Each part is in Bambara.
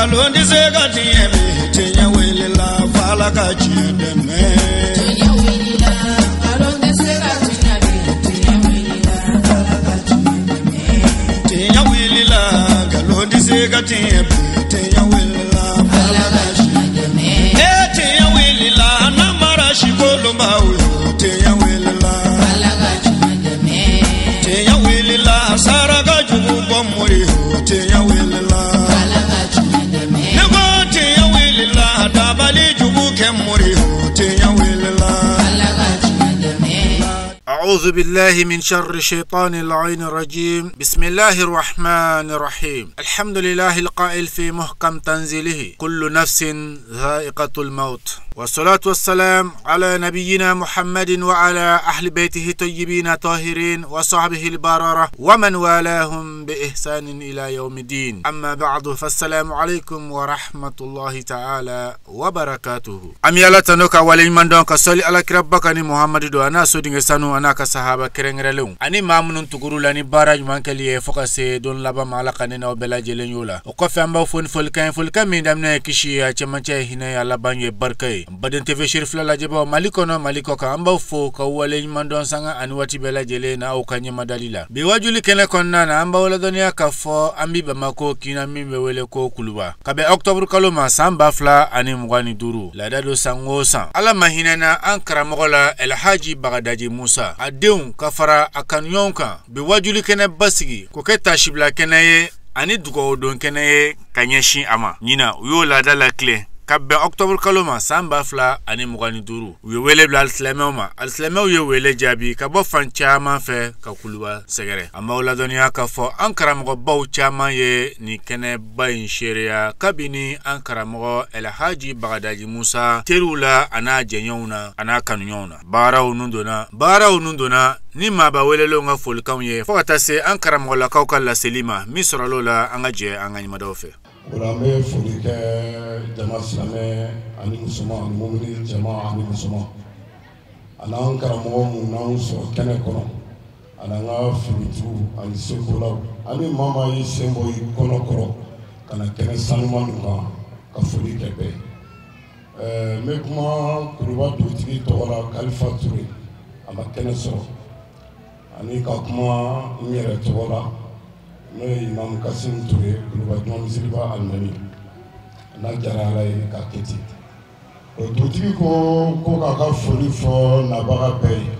Nkalon tɛ se ka tiɲɛ bi, tiɲɛ wulila f'Ala ka tiɲɛ dɛmɛ. Tiɲɛ wulila, nkalon tɛ se ka tiɲɛ bi, tiɲɛ wulila f'Ala ka tiɲɛ dɛmɛ. Tiɲɛ wulila, nkalon tɛ se ka tiɲɛ bi, tiɲɛ wulila f'Ala ka tiɲɛ dɛmɛ. Ee tiɲɛ wulila, namara si kolonbaw yo, tiɲɛ wulila f'Ala ka tiɲɛ dɛmɛ. Tiɲɛ wulila, saraka jugu bɔ mori yo, tiɲɛ wulila f'Ala ka tiɲɛ dɛmɛ. Ne ko tiɲɛ wulila, dabali jugu kɛ mori yo, tiɲɛ wulila f'Ala ka tiɲɛ dɛmɛ. أعوذ بالله من شر الشيطان اللعين الرجيم. بسم الله الرحمن الرحيم. الحمد لله القائل في محكم تنزيله: كل نفس ذائقة الموت. والصلاة والسلام على نبينا محمد وعلى أهل بيته الطيبين الطاهرين وصحبه البررة ومن والاهم بإحسان إلى يوم الدين. أما بعد، فالسلام عليكم ورحمة الله تعالى وبركاته. An bɛ Ala tanu ka waleɲuman dɔn ka sɔli Ala kiraba kan ni Muhamadu don a n'a sodenkɛ sanu a n'a ka sahaba kɛrɛnkɛrɛnlenw ani maa minnu tugur'u la ni baara ɲuman kɛli ye fo ka se don laban ma. Ala ka ne n'aw bɛɛ lajɛlen y'o la. O kɔfɛ, an b'aw fo ni folikan ye, folikan min daminɛ ye kisi ye, a cɛmancɛ ye hinɛ ye, a laban ye barika ye. Baden TV siri fila lajɛbaw, Mali kɔnɔ, Mali kɔ kan, an b'aw fo ka waleɲuman dɔn sanga ani waati bɛɛ lajɛlen na aw ka ɲɛmadali la. Bi wajuli kɛnɛ kɔnɔna na, an b'aw ladɔnniya k'a fɔ an bi Bamako kinna min bɛ wele ko Kuluba, ka bɛn octobre kalo ma san 2025. Laada don san o san, Ala ma hinɛna an karamɔgɔ la Elhaji Bagadaji Musa, a denw ka fara a kanuɲɔgɔnw kan, bi wajuli kɛnɛ basigi k'o kɛ tasibila kɛnɛ ye ani dugawudon kɛnɛ ye ka ɲɛsin a ma. Ɲina u y'o laada latilen ka bɛn octobre kalo ma san 2025. U ye wele bila alisilamɛw ma, alisilamɛw ye wele jaabi ka bɔ fan caman fɛ ka Kuluba sɛgɛrɛ. An b'aw ladɔnniya k'a fɔ an karamɔgɔbaw caman ye nin kɛnɛba in seereya, kabini an karamɔgɔ Elhaji Bagadaji Musa teriw la, a n'a jɛɲɔgɔnw na, a n'a kanuɲɔgɔnw na. Baaraw nun donna, baaraw nun donna ni maaba welelenw ka folikanw ye, fo ka taa se an karamɔgɔlakaw ka laseli ma min sɔrɔl'o la. An ka jɛ an ka ɲɛmadaw fɛ. O la, an bɛ foli kɛ jama silamɛ ani musoman ani mobili cɛman ani musoman ani an karamɔgɔ mun n'an sɔrɔ kɛnɛ kɔnɔ, ani an ka finitigiw ani sekolaw ani maa maa y'i sen bɔ i kɔnɔ kɔrɔ ka na kɛnɛ sanuman nin kan ka foli kɛ bɛɛ. N bɛ kuma Kuluba dugutigi tɔgɔ la, Kalifa Ture, a ma kɛnɛ sɔrɔ, ani ka kuma n yɛrɛ tɔgɔ la, n'o ye Imam Kasim Ture, Kuluba Juma Misiriba alimami. N'a diyara Ala ye k'a kɛ ten. O dugutigi ko ko k'a ka foli fɔ nabaga bɛɛ ye,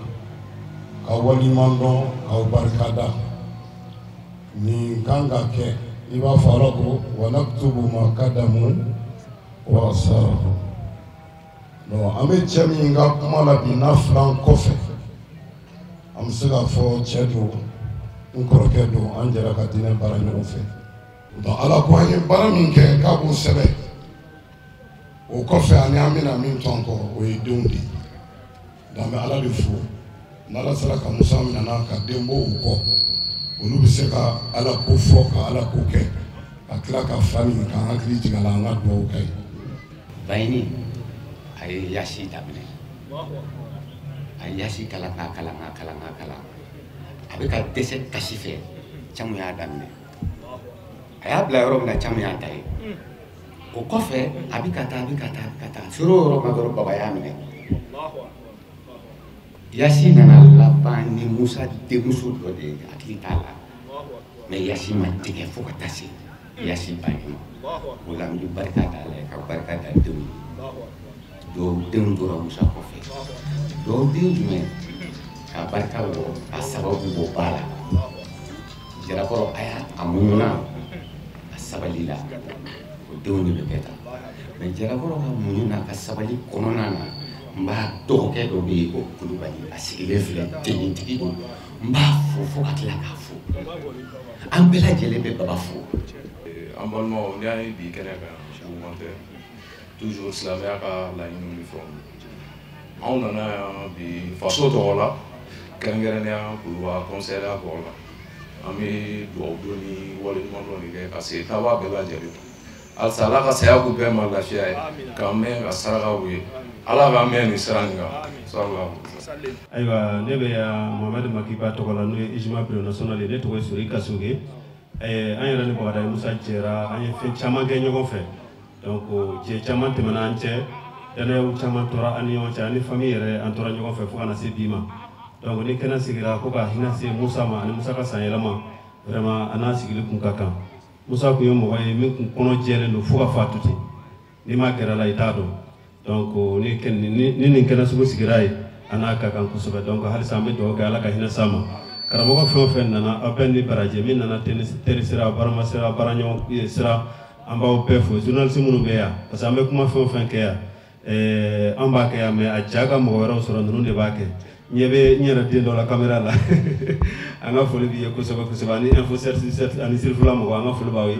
ka waleɲuman dɔn, k'aw barikada. Nin kan ka kɛ i b'a fɔ Ala ko: wa naktubu ma kadamu wa asarahu. Donc an bɛ cɛ min ka kuma la bi n'a filan kɔfɛ, an bɛ se k'a fɔ cɛ don, n kɔrɔkɛ don, an jɛra ka diinɛ baara ɲɔgɔn fɛ. Donc Ala ko an ye baara min kɛ k'a b'o sɛbɛn o kɔfɛ, ani an bɛna min to an kɔ, o ye denw de ye. Donc an bɛ Ala de fo n'Ala sera ka Musa minɛ n'a ka den bɔ u kɔ, olu bɛ se ka Ala ko fɔ, ka Ala ko kɛ, ka tila ka fa nin k'an hakili jigin a la, an ka dugawu kɛ ye. Bayini a ye yasi daminɛ, a ye yasi kalan k'a kalan k'a kalan k'a kalan, a bɛ ka dɛsɛ kasi fɛ. Camu y'a daminɛ, a y'a bila yɔrɔ min na, camu y'a ta ye. O kɔfɛ, a bɛ ka taa, a bɛ ka taa, a bɛ ka taa, sera o yɔrɔ ma dɔrɔn, baba y'a minɛ. Yasi nana laban ni Musa denmuso dɔ de ye, hakili t'a la, mɛ yasi ma tigɛ fo ka taa se yasi banni ma. O la, n bɛ barika da Ala ye ka barika da denw ye. Dɔw denw tora Musa kɔfɛ, dɔw den jumɛn ka barika bɔ a sababu bɔ ba la. Jalakɔrɔ a y'a a muɲuna, a sabali la, o denw de bɛ kɛ tan. Mɛ Jalakɔrɔ ka muɲu n'a ka sabali kɔnɔna na, n b'a dɔgɔkɛ dɔ bɛ yen ko Kulubali, a sigilen filɛ, tenitigi don. N b'a fo fo ka tila k'a fo. An bɛɛ lajɛlen bɛ baba fo. An balimaw, n'i y'a ye bi kɛnɛ kan, juguman tɛ, toujours silamɛya ka laɲiniw ni fɛnw. Anw nana yan bi faso tɔgɔ la, kɛrɛnkɛrɛnnenya Kuluba conseillère tɔgɔ la. An bɛ dugawu don ni waleɲuman dɔn de kɛ ka se taabaa bɛɛ lajɛlen ma. Halisa Ala ka saya k'u bɛɛ ma lafiya ye, k'an mɛn ka sarakaw ye. Ala k'an mɛn nin sira in kan. Sallallahu. Ayiwa, ne bɛ yan Mohamed Makiba tɔgɔ la, n'o ye UJMA bureau national ye. Ne tɔgɔ ye Sori Kasoge. An yɛrɛ ni Bagadaji Musa jɛra, an ye fɛn caman kɛ ɲɔgɔn fɛ. Donc jɛ caman tɛmɛna an cɛ, danayaw caman tora an ni ɲɔgɔn cɛ, ani famille yɛrɛ an tora ɲɔgɔn fɛ fo ka na se bi ma. Donc ni kɛnɛ sigira ko ka hinɛ se Musa ma ani Musa ka sanyɛlɛma, vraiment a n'a sigili kun ka kan. Musa kun ye mɔgɔ ye min kun kɔnɔ jɛlen don fo ka fatu ten, n'i ma gɛrɛ a la i t'a dɔn. Donc ni nin kɛnɛ sugu sigira yen, a n'a ka kan kosɛbɛ. Donc halisa an bɛ dugawu kɛ Ala ka hinɛ s'a ma. Karamɔgɔ fɛn o fɛn nana, aw bɛɛ ni baraji. Min nana teri sira, barama sira, baaraɲɔgɔn sira, an b'aw bɛɛ fo. Journaliste minnu bɛ yan, parce que an bɛ kuma fɛn o fɛn kɛ yan, an b'a kɛ yan, mais a ja ka mɔgɔ wɛrɛw sɔrɔ, ninnu de b'a kɛ. Ɲɛ bɛ n yɛrɛ den dɔ la caméra la. An ka foli b'i ye kosɛbɛ kosɛbɛ, ani info ani sirifila mɔgɔ, an ka foli b'aw ye.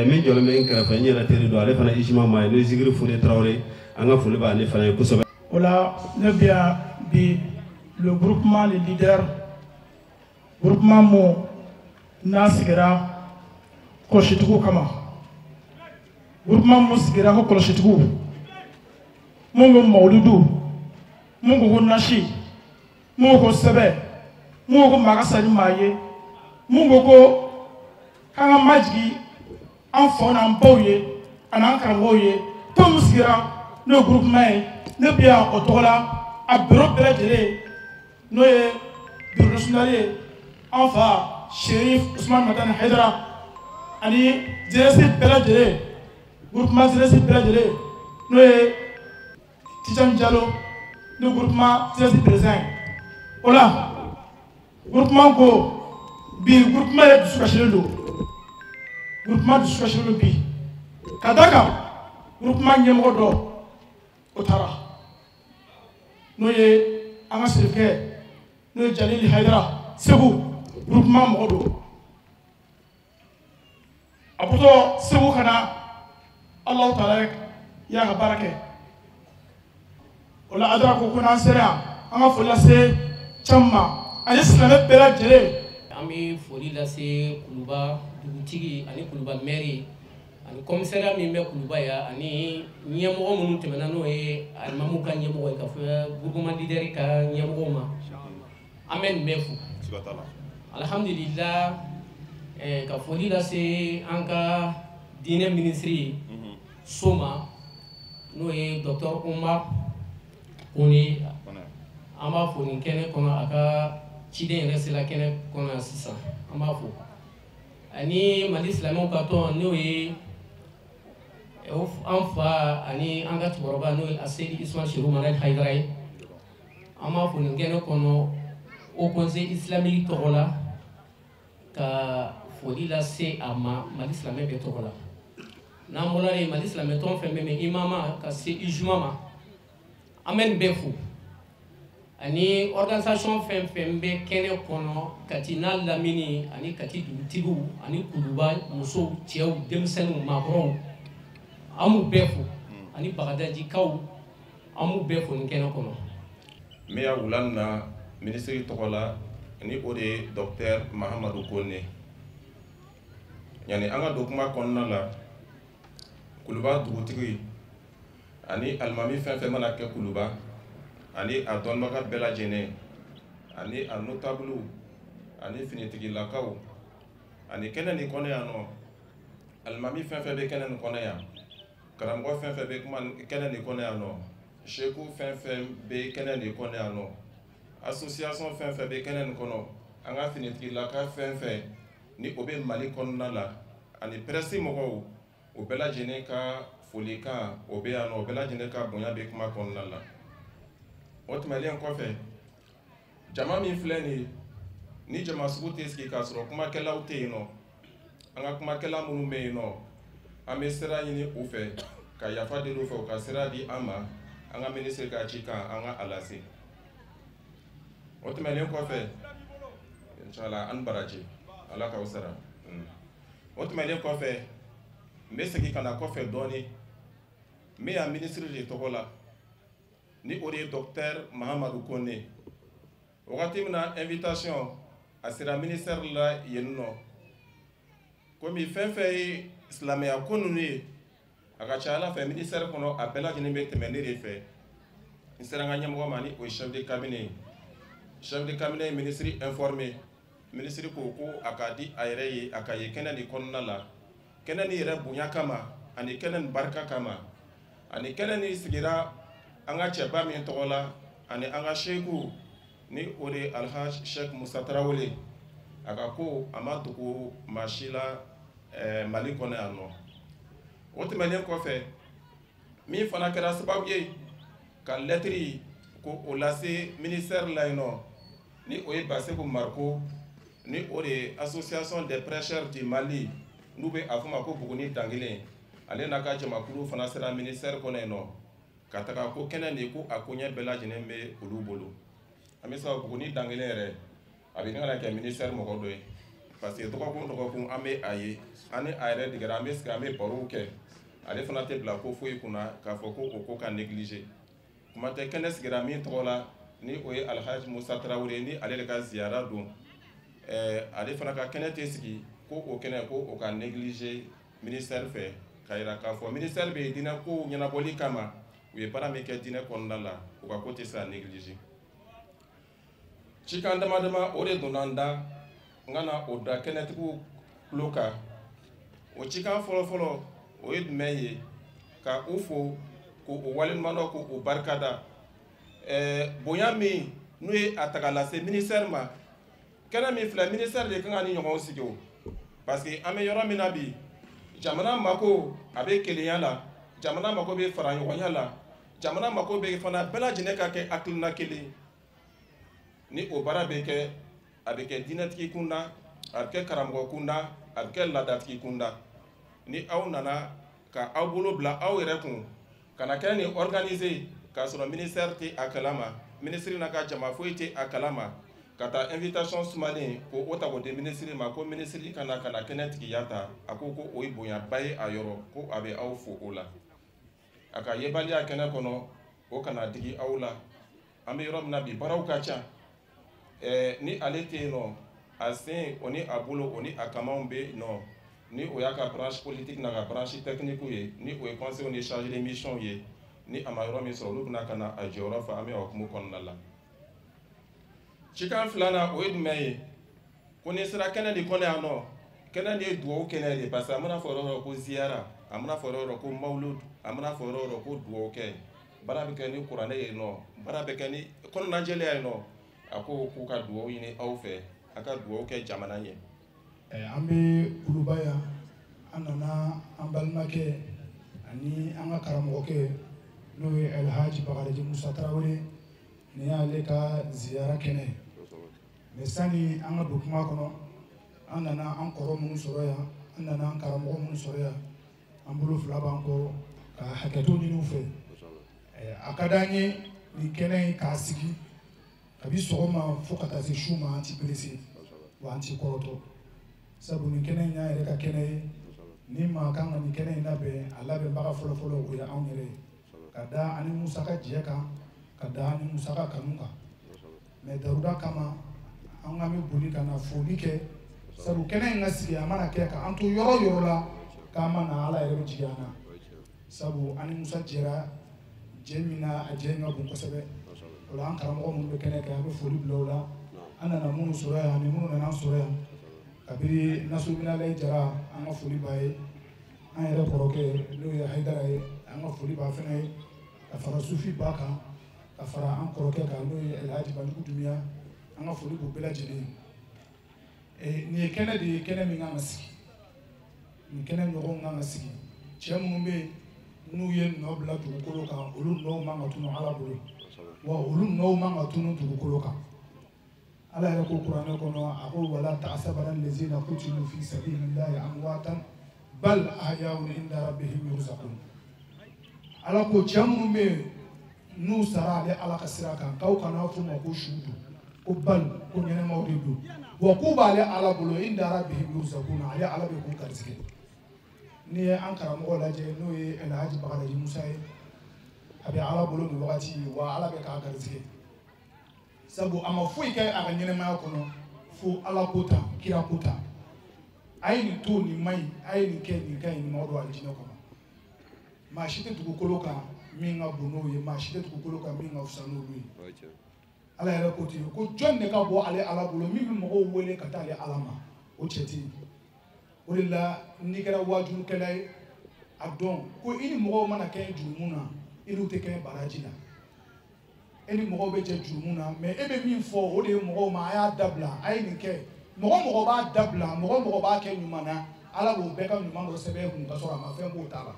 Min jɔlen bɛ n kɛrɛfɛ, n yɛrɛ teri don, ale fana Isima ma ye, n'o ye Zikiri Fode Tarawele, an ka foli b'ale fana ye kosɛbɛ. O la ne bɛ yan bi, le groupement les leaders, groupement mun n'a sigira kɔlɔsitigiw kama, groupement mun sigira ko kɔlɔsitigiw, mun ko mawuludu, mun ko ko nasi, mun ko ko sɛbɛ, mun ko ko maa ka sa ni maa ye, mun ko ko k'an ka majigin an faw n'an baw ye ani an karamɔgɔw ye. Tɔn mun sigira n'o ye groupement ye, ne bɛ yan o tɔgɔ la, a bureau bɛɛ lajɛlen, n'o ye bureau national ye, an fa Cherif Ousmane Madani Haidara, ani jeunesse bɛɛ lajɛlen, groupement jeunesse bɛɛ lajɛlen, n'o ye Tijani Diallo ni groupement jeunesse président ye. O la groupement ko bi, groupement yɛrɛ dusukasilen don, groupement dusukasilen don bi, ka d'a kan groupement ɲɛmɔgɔ dɔ o taara, n'o ye an ka sirikɛ, n'o ye Jalili Haidara Segu, groupement mɔgɔ don. A bɔtɔ Segu ka na, Alahu taala y'a ka baara kɛ. O la Adara ko ko n'an sera yan, an ka foli lase caman ma ani silamɛ bɛɛ lajɛlen. An bɛ foli lase Kuluba dugutigi ani Kuluba mɛri ani commissariat min bɛ Kuluba yan, ani ɲɛmɔgɔ minnu tɛmɛna, n'o ye alimamu ka ɲɛmɔgɔ ye, ka fɔ groupement leader ka ɲɛmɔgɔw ma, an bɛ nin bɛɛ fo. Alhamdulillah, ka foli lase an ka diinɛ minisiri so ma, n'o ye docteur Umar Kone. An b'a fo nin kɛnɛ kɔnɔ, a ka ciden yɛrɛ sera kɛnɛ kɔnɔ yan sisan, an b'a fo. Ani Mali silamɛw ka tɔn, n'o ye an fa ani an ka cɛkɔrɔba, n'o ye Aseyidi Ismail Seru Madani Haidara ye, an b'a fo nin kɛnɛ kɔnɔ Haut Conseil islamique tɔgɔ la, ka foli lase a ma Mali silamɛ bɛɛ tɔgɔ la. N'an bɔra yen, Mali silamɛ tɔn fɛn bɛɛ bɛ imama ka se ijuma ma, an bɛ nin bɛɛ fo. Ani organisation fɛn fɛn bɛ kɛnɛ kɔnɔ, Kati n'a lamini ani Kati dugutigiw ani Kuluba musow, cɛw, denmisɛnninw, maakɔrɔw, an b'u bɛɛ fo. Ani Bagadajikaw, an b'u bɛɛ fo nin kɛnɛ kɔnɔ. N bɛ yan wula in na minisiri tɔgɔ la, ni o de ye docteur Mahamadu Kone. Yanni an ka don kuma kɔnɔna la, Kuluba dugutigi ani alimami fɛn fɛn mana kɛ Kuluba, ani a dɔnbaga bɛɛ lajɛlen, ani a notable, ani finitigilakaw, ani kɛnɛ nin kɔnɔ yan nɔ, alimami fɛn fɛn bɛ kɛnɛ nin kɔnɔ yan, karamɔgɔ fɛn fɛn bɛ kuma kɛnɛ nin kɔnɔ yan nɔ, seku fɛn fɛn bɛ kɛnɛ nin kɔnɔ yan nɔ, association fɛn fɛn bɛ kɛnɛ nin kɔnɔ, an ka finitigilaka fɛn fɛn ni o bɛ Mali kɔnɔna la, ani presse mɔgɔw, o bɛɛ lajɛlen ka folikan o bɛ yan nɔ, o bɛɛ lajɛlen ka bonya bɛ kuma kɔnɔna la. O tɛmɛnen kɔfɛ, jama min filɛ nin ye, ni jama sugu tɛ sigi k'a sɔrɔ kumakɛlaw tɛ yen nɔ, an ka kumakɛla minnu bɛ yen nɔ, an bɛ sira ɲini u fɛ ka yafa deli u fɛ, u ka sira di an ma, an ka minisiri ka ci kan an ka a lase. O tɛmɛnen kɔfɛ, inshallah an baraji, Ala k'aw sara. O tɛmɛnen kɔfɛ, n bɛ segin ka na kɔfɛ dɔɔnin, n bɛ yan minisiri de tɔgɔ la, ni o de ye docteur Mahamadu Kone. Wagati min na invitation a sera ministère la yen nɔ, komi fɛn fɛn ye silamɛya ko ninnu ye, a ka ca Ala fɛ ministère kɔnɔ a bɛɛ lajɛlen bɛ tɛmɛ ne de fɛ. N sera n ka ɲɛmɔgɔ ma, ni o ye chef de cabinet ye. Chef de cabinet ye ministre informé. Minisiri ko ko a ka di a yɛrɛ ye a ka ye kɛnɛ nin kɔnɔna la, kɛnɛ nin yɛrɛ bonya kama ani kɛnɛ nin barika kama, ani kɛnɛ nin sigira an ka cɛba min tɔgɔ la ani an ka seku ni o de ye Alhaji Sheikh Musa Tarawele. A ka ko a ma dogo maa si la Mali kɔnɔ yan nɔ. O tɛmɛnen kɔfɛ, min fana kɛra sababu ye ka lɛtiri ko o lase ministère la yen nɔ, ni o ye Baseku Mariko, ni o de ye association des prêcheurs du Mali, n'u bɛ a fɔ ma ko Buguni Dankelen, ale n'a ka jamakulu fana sera ministère kɔnɔ yen nɔ ka taga ko kɛnɛ nin ko a koɲɛ bɛɛ lajɛlen bɛ olu bolo. An bɛ se ka Buguni Dankelen yɛrɛ a bɛ ka kɛ ministère mɔgɔ dɔ ye, parce que dɔgɔkun dɔgɔkun an bɛ a ye, an ni a yɛrɛ degera, an bɛ sigi an bɛ barow kɛ, ale fana tɛ bila ko foyi kunna k'a fɔ ko o ko ka négliger. Kuma tɛ kɛnɛ sigira min tɔgɔ la ni o ye Alhaji Musa Tarawele, ni ale de ka ziyara don, ale fana ka kɛnɛ tɛ sigi ko o kɛnɛ ko o ka négliger ministère fɛ, k'a yira k'a fɔ ministère bɛ diinɛ kow ɲɛnabɔli kama, u ye baara min kɛ diinɛ kɔnɔna la, u ka ko tɛ se ka négliger. Cikan dama dama o de donna n da, n ka na o da kɛnɛtigiw tulo kan. O cikan fɔlɔfɔlɔ o ye jumɛn ye? Ka u fo, k'u waleɲuman dɔn, k'u barikada. Bonya min n'u ye a ta k'a lase ministère ma, kɛnɛ min filɛ ministère de kan ka ni ɲɔgɔn sigi o, parce que an bɛ yɔrɔ min na bi, jamana mako a bɛ kelenya la, jamana mako bɛ fara ɲɔgɔnya la, jamana mako bɛ fana bɛɛ lajɛlen ka kɛ hakilina kelen. Ni o baara bɛ kɛ, a bɛ kɛ diinɛtigi kunda, a bɛ kɛ karamɔgɔ kunda, a bɛ kɛ laadatigi kunda. Ni aw nana ka aw bolo bila aw yɛrɛ kun ka na kɛ nin organiser k'a sɔrɔ ministère tɛ a kalama, ministre n'a ka jama foyi tɛ a kalama, ka taa invitation sumalen ko o ta k'o di ministre ma, ko ministre ka na kɛnɛ tigiya ta, a ko ko o ye bonyaba ye a yɔrɔ, ko a bɛ aw fo o la. A ka yebaliya kɛnɛ kɔnɔ o kana digi aw la. An bɛ yɔrɔ min na bi, baaraw ka ca. Ni ale tɛ yen nɔ, a sen o ni a bolo o ni a kamanw bɛ nɔ, ni o y'a ka branche politique n'a ka branche technique ye, ni o ye conseil ni chargé de mission ye, ni a ma yɔrɔ min sɔrɔ, olu bɛna ka na a jɔyɔrɔ fa. An bɛ o hukumu kɔnɔna la. Cikan filanan o ye jumɛn ye? Ko ni sera kɛnɛ de kɔnɔ yan nɔ, kɛnɛ de ye duwawu kɛnɛ de, parce que a mana fɔ yɔrɔ yɔrɔ ko ziyara, a mana fɔ yɔrɔ yɔrɔ ko mawulud, a mana fɔ yɔrɔ yɔrɔ ko duwawu kɛ, baara bɛ kɛ ni kuranɛ ye nɔ, baara bɛ kɛ ni kɔnɔnajɛlenya ye nɔ. A ko k'u ka duwawu ɲini aw fɛ, a ka duwawu kɛ jamana ye. An bɛ Kuluba yan, an nana an balimakɛ ani an ka karamɔgɔkɛ n'o ye Alhaji Bakarijan Musa Tarawele, nin y'ale ka ziyara kɛnɛ ye. Mais sani an ka don kuma kɔnɔ, an nana an kɔrɔ minnu sɔrɔ yan, an nana an karamɔgɔ minnu sɔrɔ yan, an bolo fila b'an kɔ ka hakɛto ɲini u fɛ. A ka d'an ye nin kɛnɛ in k'a sigi kabi sɔgɔma fo ka taa se su ma, an ti perese wa an ti kɔrɔtɔ, sabu nin kɛnɛ in y'an yɛrɛ ka kɛnɛ ye. Ni maa kan ka nin kɛnɛ in labɛn, a labɛnbaga fɔlɔfɔlɔ o ye anw yɛrɛ ye, ka da ani Musa ka jɛ kan, ka da ani Musa ka kanu kan. Mais daruda kama an ka bɛ boli ka na foli kɛ, sabu kɛnɛ in ka sigi a mana kɛ k'an to yɔrɔ yɔrɔ la k'an ma na, Ala yɛrɛ bɛ jigin an na, sabu ani Musa jɛra jɛ min na, a jɛ in ka bon kosɛbɛ. O la an karamɔgɔ minnu bɛ kɛnɛ kan, an bɛ foli bila o la. An nana minnu sɔrɔ yan ani minnu nana an sɔrɔ yan, kabini Nasrubinalayi Jara, an ka foli b'a ye, an yɛrɛ kɔrɔkɛ n'o ye Hayidara ye, an ka foli b'a fana ye, ka fara Sufi ba kan, ka fara an kɔrɔkɛ kan n'o ye Alhaji Banjugu Dumiya, an ka foli b'u bɛɛ lajɛlen ye. Nin ye kɛnɛ de ye, kɛnɛ min kan ka sigi, nin kɛnɛ ɲɔgɔn kan ka sigi. Cɛ minnu bɛ yen n'u ye nɔ bila dugukolo kan, olu nɔw man ka tunu Ala bolo, wa olu nɔw man ka tunu dugukolo kan. Ala yɛrɛ ko kuranɛ kɔnɔ, a ko wala ta'sabanna allazina qutilu fi sabilillahi amwatan bal ahya'un inda rabbihim yurzaqun. Ala ko cɛ minnu bɛ yen n'u sara ale Ala ka sira kan, k'aw kana f'u ma ko su don, ko bal ko ɲɛnɛmaw de don, wa k'u b'ale Ala bolo, inda rabbihim yurzaqun, ale Ala bɛ k'u garisɛgɛ. N'i ye an karamɔgɔ lajɛ n'o ye Alhaji Bakarijan Musa ye, a bɛ Ala bolo nin wagati, wa Ala bɛ k'a garisɛgɛ, sabu a ma foyi kɛ a ka ɲɛnɛmaya kɔnɔ fo Ala ko tan, kira ko tan. A ye nin to nin man ɲi, a ye nin kɛ nin ka ɲi, nin m'aw don alijinɛ kɔnɔ. Maa si tɛ dugukolo kan min ka bon n'o ye, maa si tɛ dugukolo kan min ka fisa n'olu ye. Ala yɛrɛ ko ten ko jɔn de ka bɔ ale Ala bolo min bɛ mɔgɔw wele ka taa ale Ala ma, o cɛ tɛ yen. O de la n'i kɛra waajulukɛla ye, a dɔn ko i ni mɔgɔw mana kɛ jurumu na, i n'u tɛ kɛ baraji la. E ni mɔgɔw bɛ jɛ jurumu na, mais e bɛ min fɔ o de ye mɔgɔw ma a y'a dabila, a ye nin kɛ. Mɔgɔ mɔgɔ b'a dabila, mɔgɔ mɔgɔ b'a kɛ ɲuman na, Ala b'o bɛɛ ka ɲuman dɔ sɛbɛn kun ka sɔrɔ a ma fɛn k'o ta la.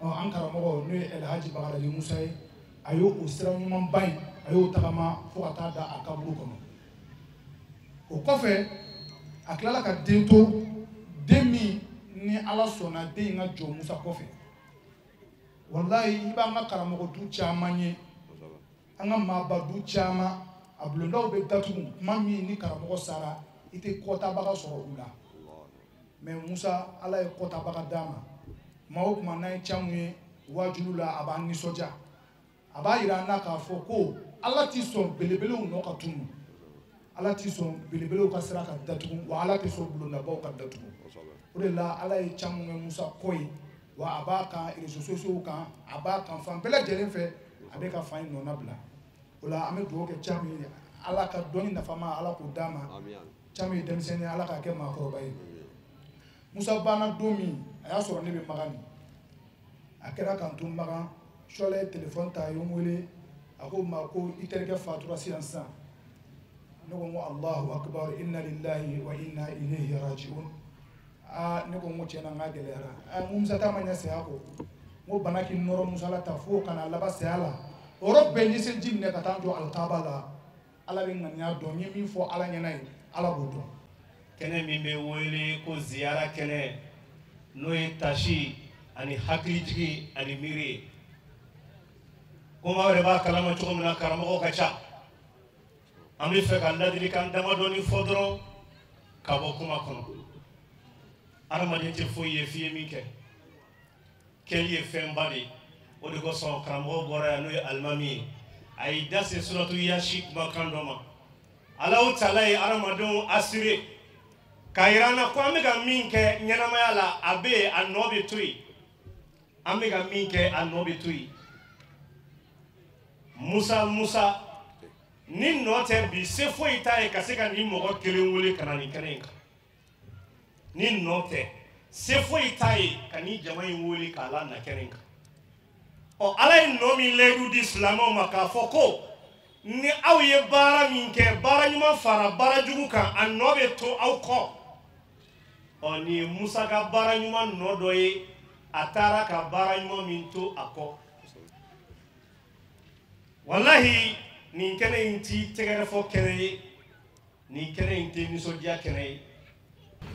An karamɔgɔ n'o ye Elhaji Bagadaji Musa ye, a y'o o sira ɲumanba in, a y'o tagama fo ka taa da a kaburu kɔnɔ. O kɔfɛ a tilala ka den to, den min ni Ala sɔnna den in ka jɔ Musa kɔfɛ. Walayi i b'an ka karamɔgɔ du caman ye, an ka maaba du caman, a bulondaw bɛ datugu tuma min ni karamɔgɔ sara, i tɛ kɔtabaga sɔrɔ u la. Mais Musa, Ala ye kɔtabaga d'a ma. Tuma o tuma n'an ye caman ye waajulu la, a b'an nisɔndiya. A b'a yira an na k'a fɔ ko Ala ti sɔn belebelew nɔ ka tunu, Ala ti sɔn belebelew ka sira ka datugu, wa Ala tɛ sɔn bulondabaw ka datugu. O de la Ala ye caman kɛ Musa kɔ ye, wa a b'a kan réseaux sociaux kan, a b'a kan fan bɛɛ lajɛlen fɛ, a bɛ ka fan in nɔ bila. O la an bɛ dugawu kɛ caman ye, Ala ka dɔnni nafama Ala k'o d'a ma. Caman ye denmisɛnnin, Ala k'a kɛ maakɔrɔba ye. Musa banna don min, a y'a sɔrɔ ne bɛ Makan. A kɛra k'an to Makan, Sɔlɛ ye téléphone ta, a ye n wele, a ko n ma ko i terikɛ fatura sisan sisan. Ne ko n ko Allahu akbar, inna lillahi wa inna ilayhi raji'un. Aa, ne ko n ko tiɲɛ na n k'a gɛlɛyara. Aa, n ko Musa ta ma ɲɛ saya kɔ. N ko bana k'i nɔrɔ Musa la ta fo ka n'a laban saya la. O yɔrɔ bɛɛ n ye seliji minɛ ka taa n jɔ alikaba la. Ala bɛ ŋaniya dɔn, n ye min fɔ Ala ɲɛna ye, Ala b'o dɔn. Kɛnɛ min bɛ wele ko ziyara kɛnɛ, n'o ye tasi ani hakilijigi ani miiri ye. Komi aw yɛrɛ b'a kalama cogo min na, karamɔgɔw ka ca. An bɛ fɛ ka ladilikan damadɔni fɔ dɔrɔn ka bɔ kuma kɔnɔ. Adamaden tɛ foyi ye f'i ye min kɛ. Kɛli ye fɛnba de ye. O de kosɔn karamɔgɔ bɔra yan, n'o ye alimami ye, a y'i da se suratu Yasi kumakan dɔ ma. Alahu taala ye adamadenw assuré k'a yira an na ko an bɛ ka min kɛ ɲɛnamaya la, a bɛ yen, a nɔ bɛ to yen. An bɛ ka min kɛ, a nɔ bɛ to yen. Musa ni nɔ tɛ bi, se foyi t'a ye ka se ka nin mɔgɔ kelen wele ka na nin kɛnɛ in kan. Ni nɔ tɛ, se foyi t'a ye ka nin jama in wele k'a la na kɛnɛ in kan. Ɔ, Ala ye nɔ min layidu di silamɛw ma k'a fɔ ko ni aw ye baara min kɛ, baara ɲuman fara baara jugu kan, a nɔ bɛ to aw kɔ. Ɔ, nin ye Musa ka baara ɲuman nɔ dɔ ye, a taara ka baara ɲuman min to a kɔ. Walahi, nin kɛnɛ in ti tɛgɛrɛfɔ kɛnɛ ye, nin kɛnɛ in tɛ nisɔndiya kɛnɛ ye.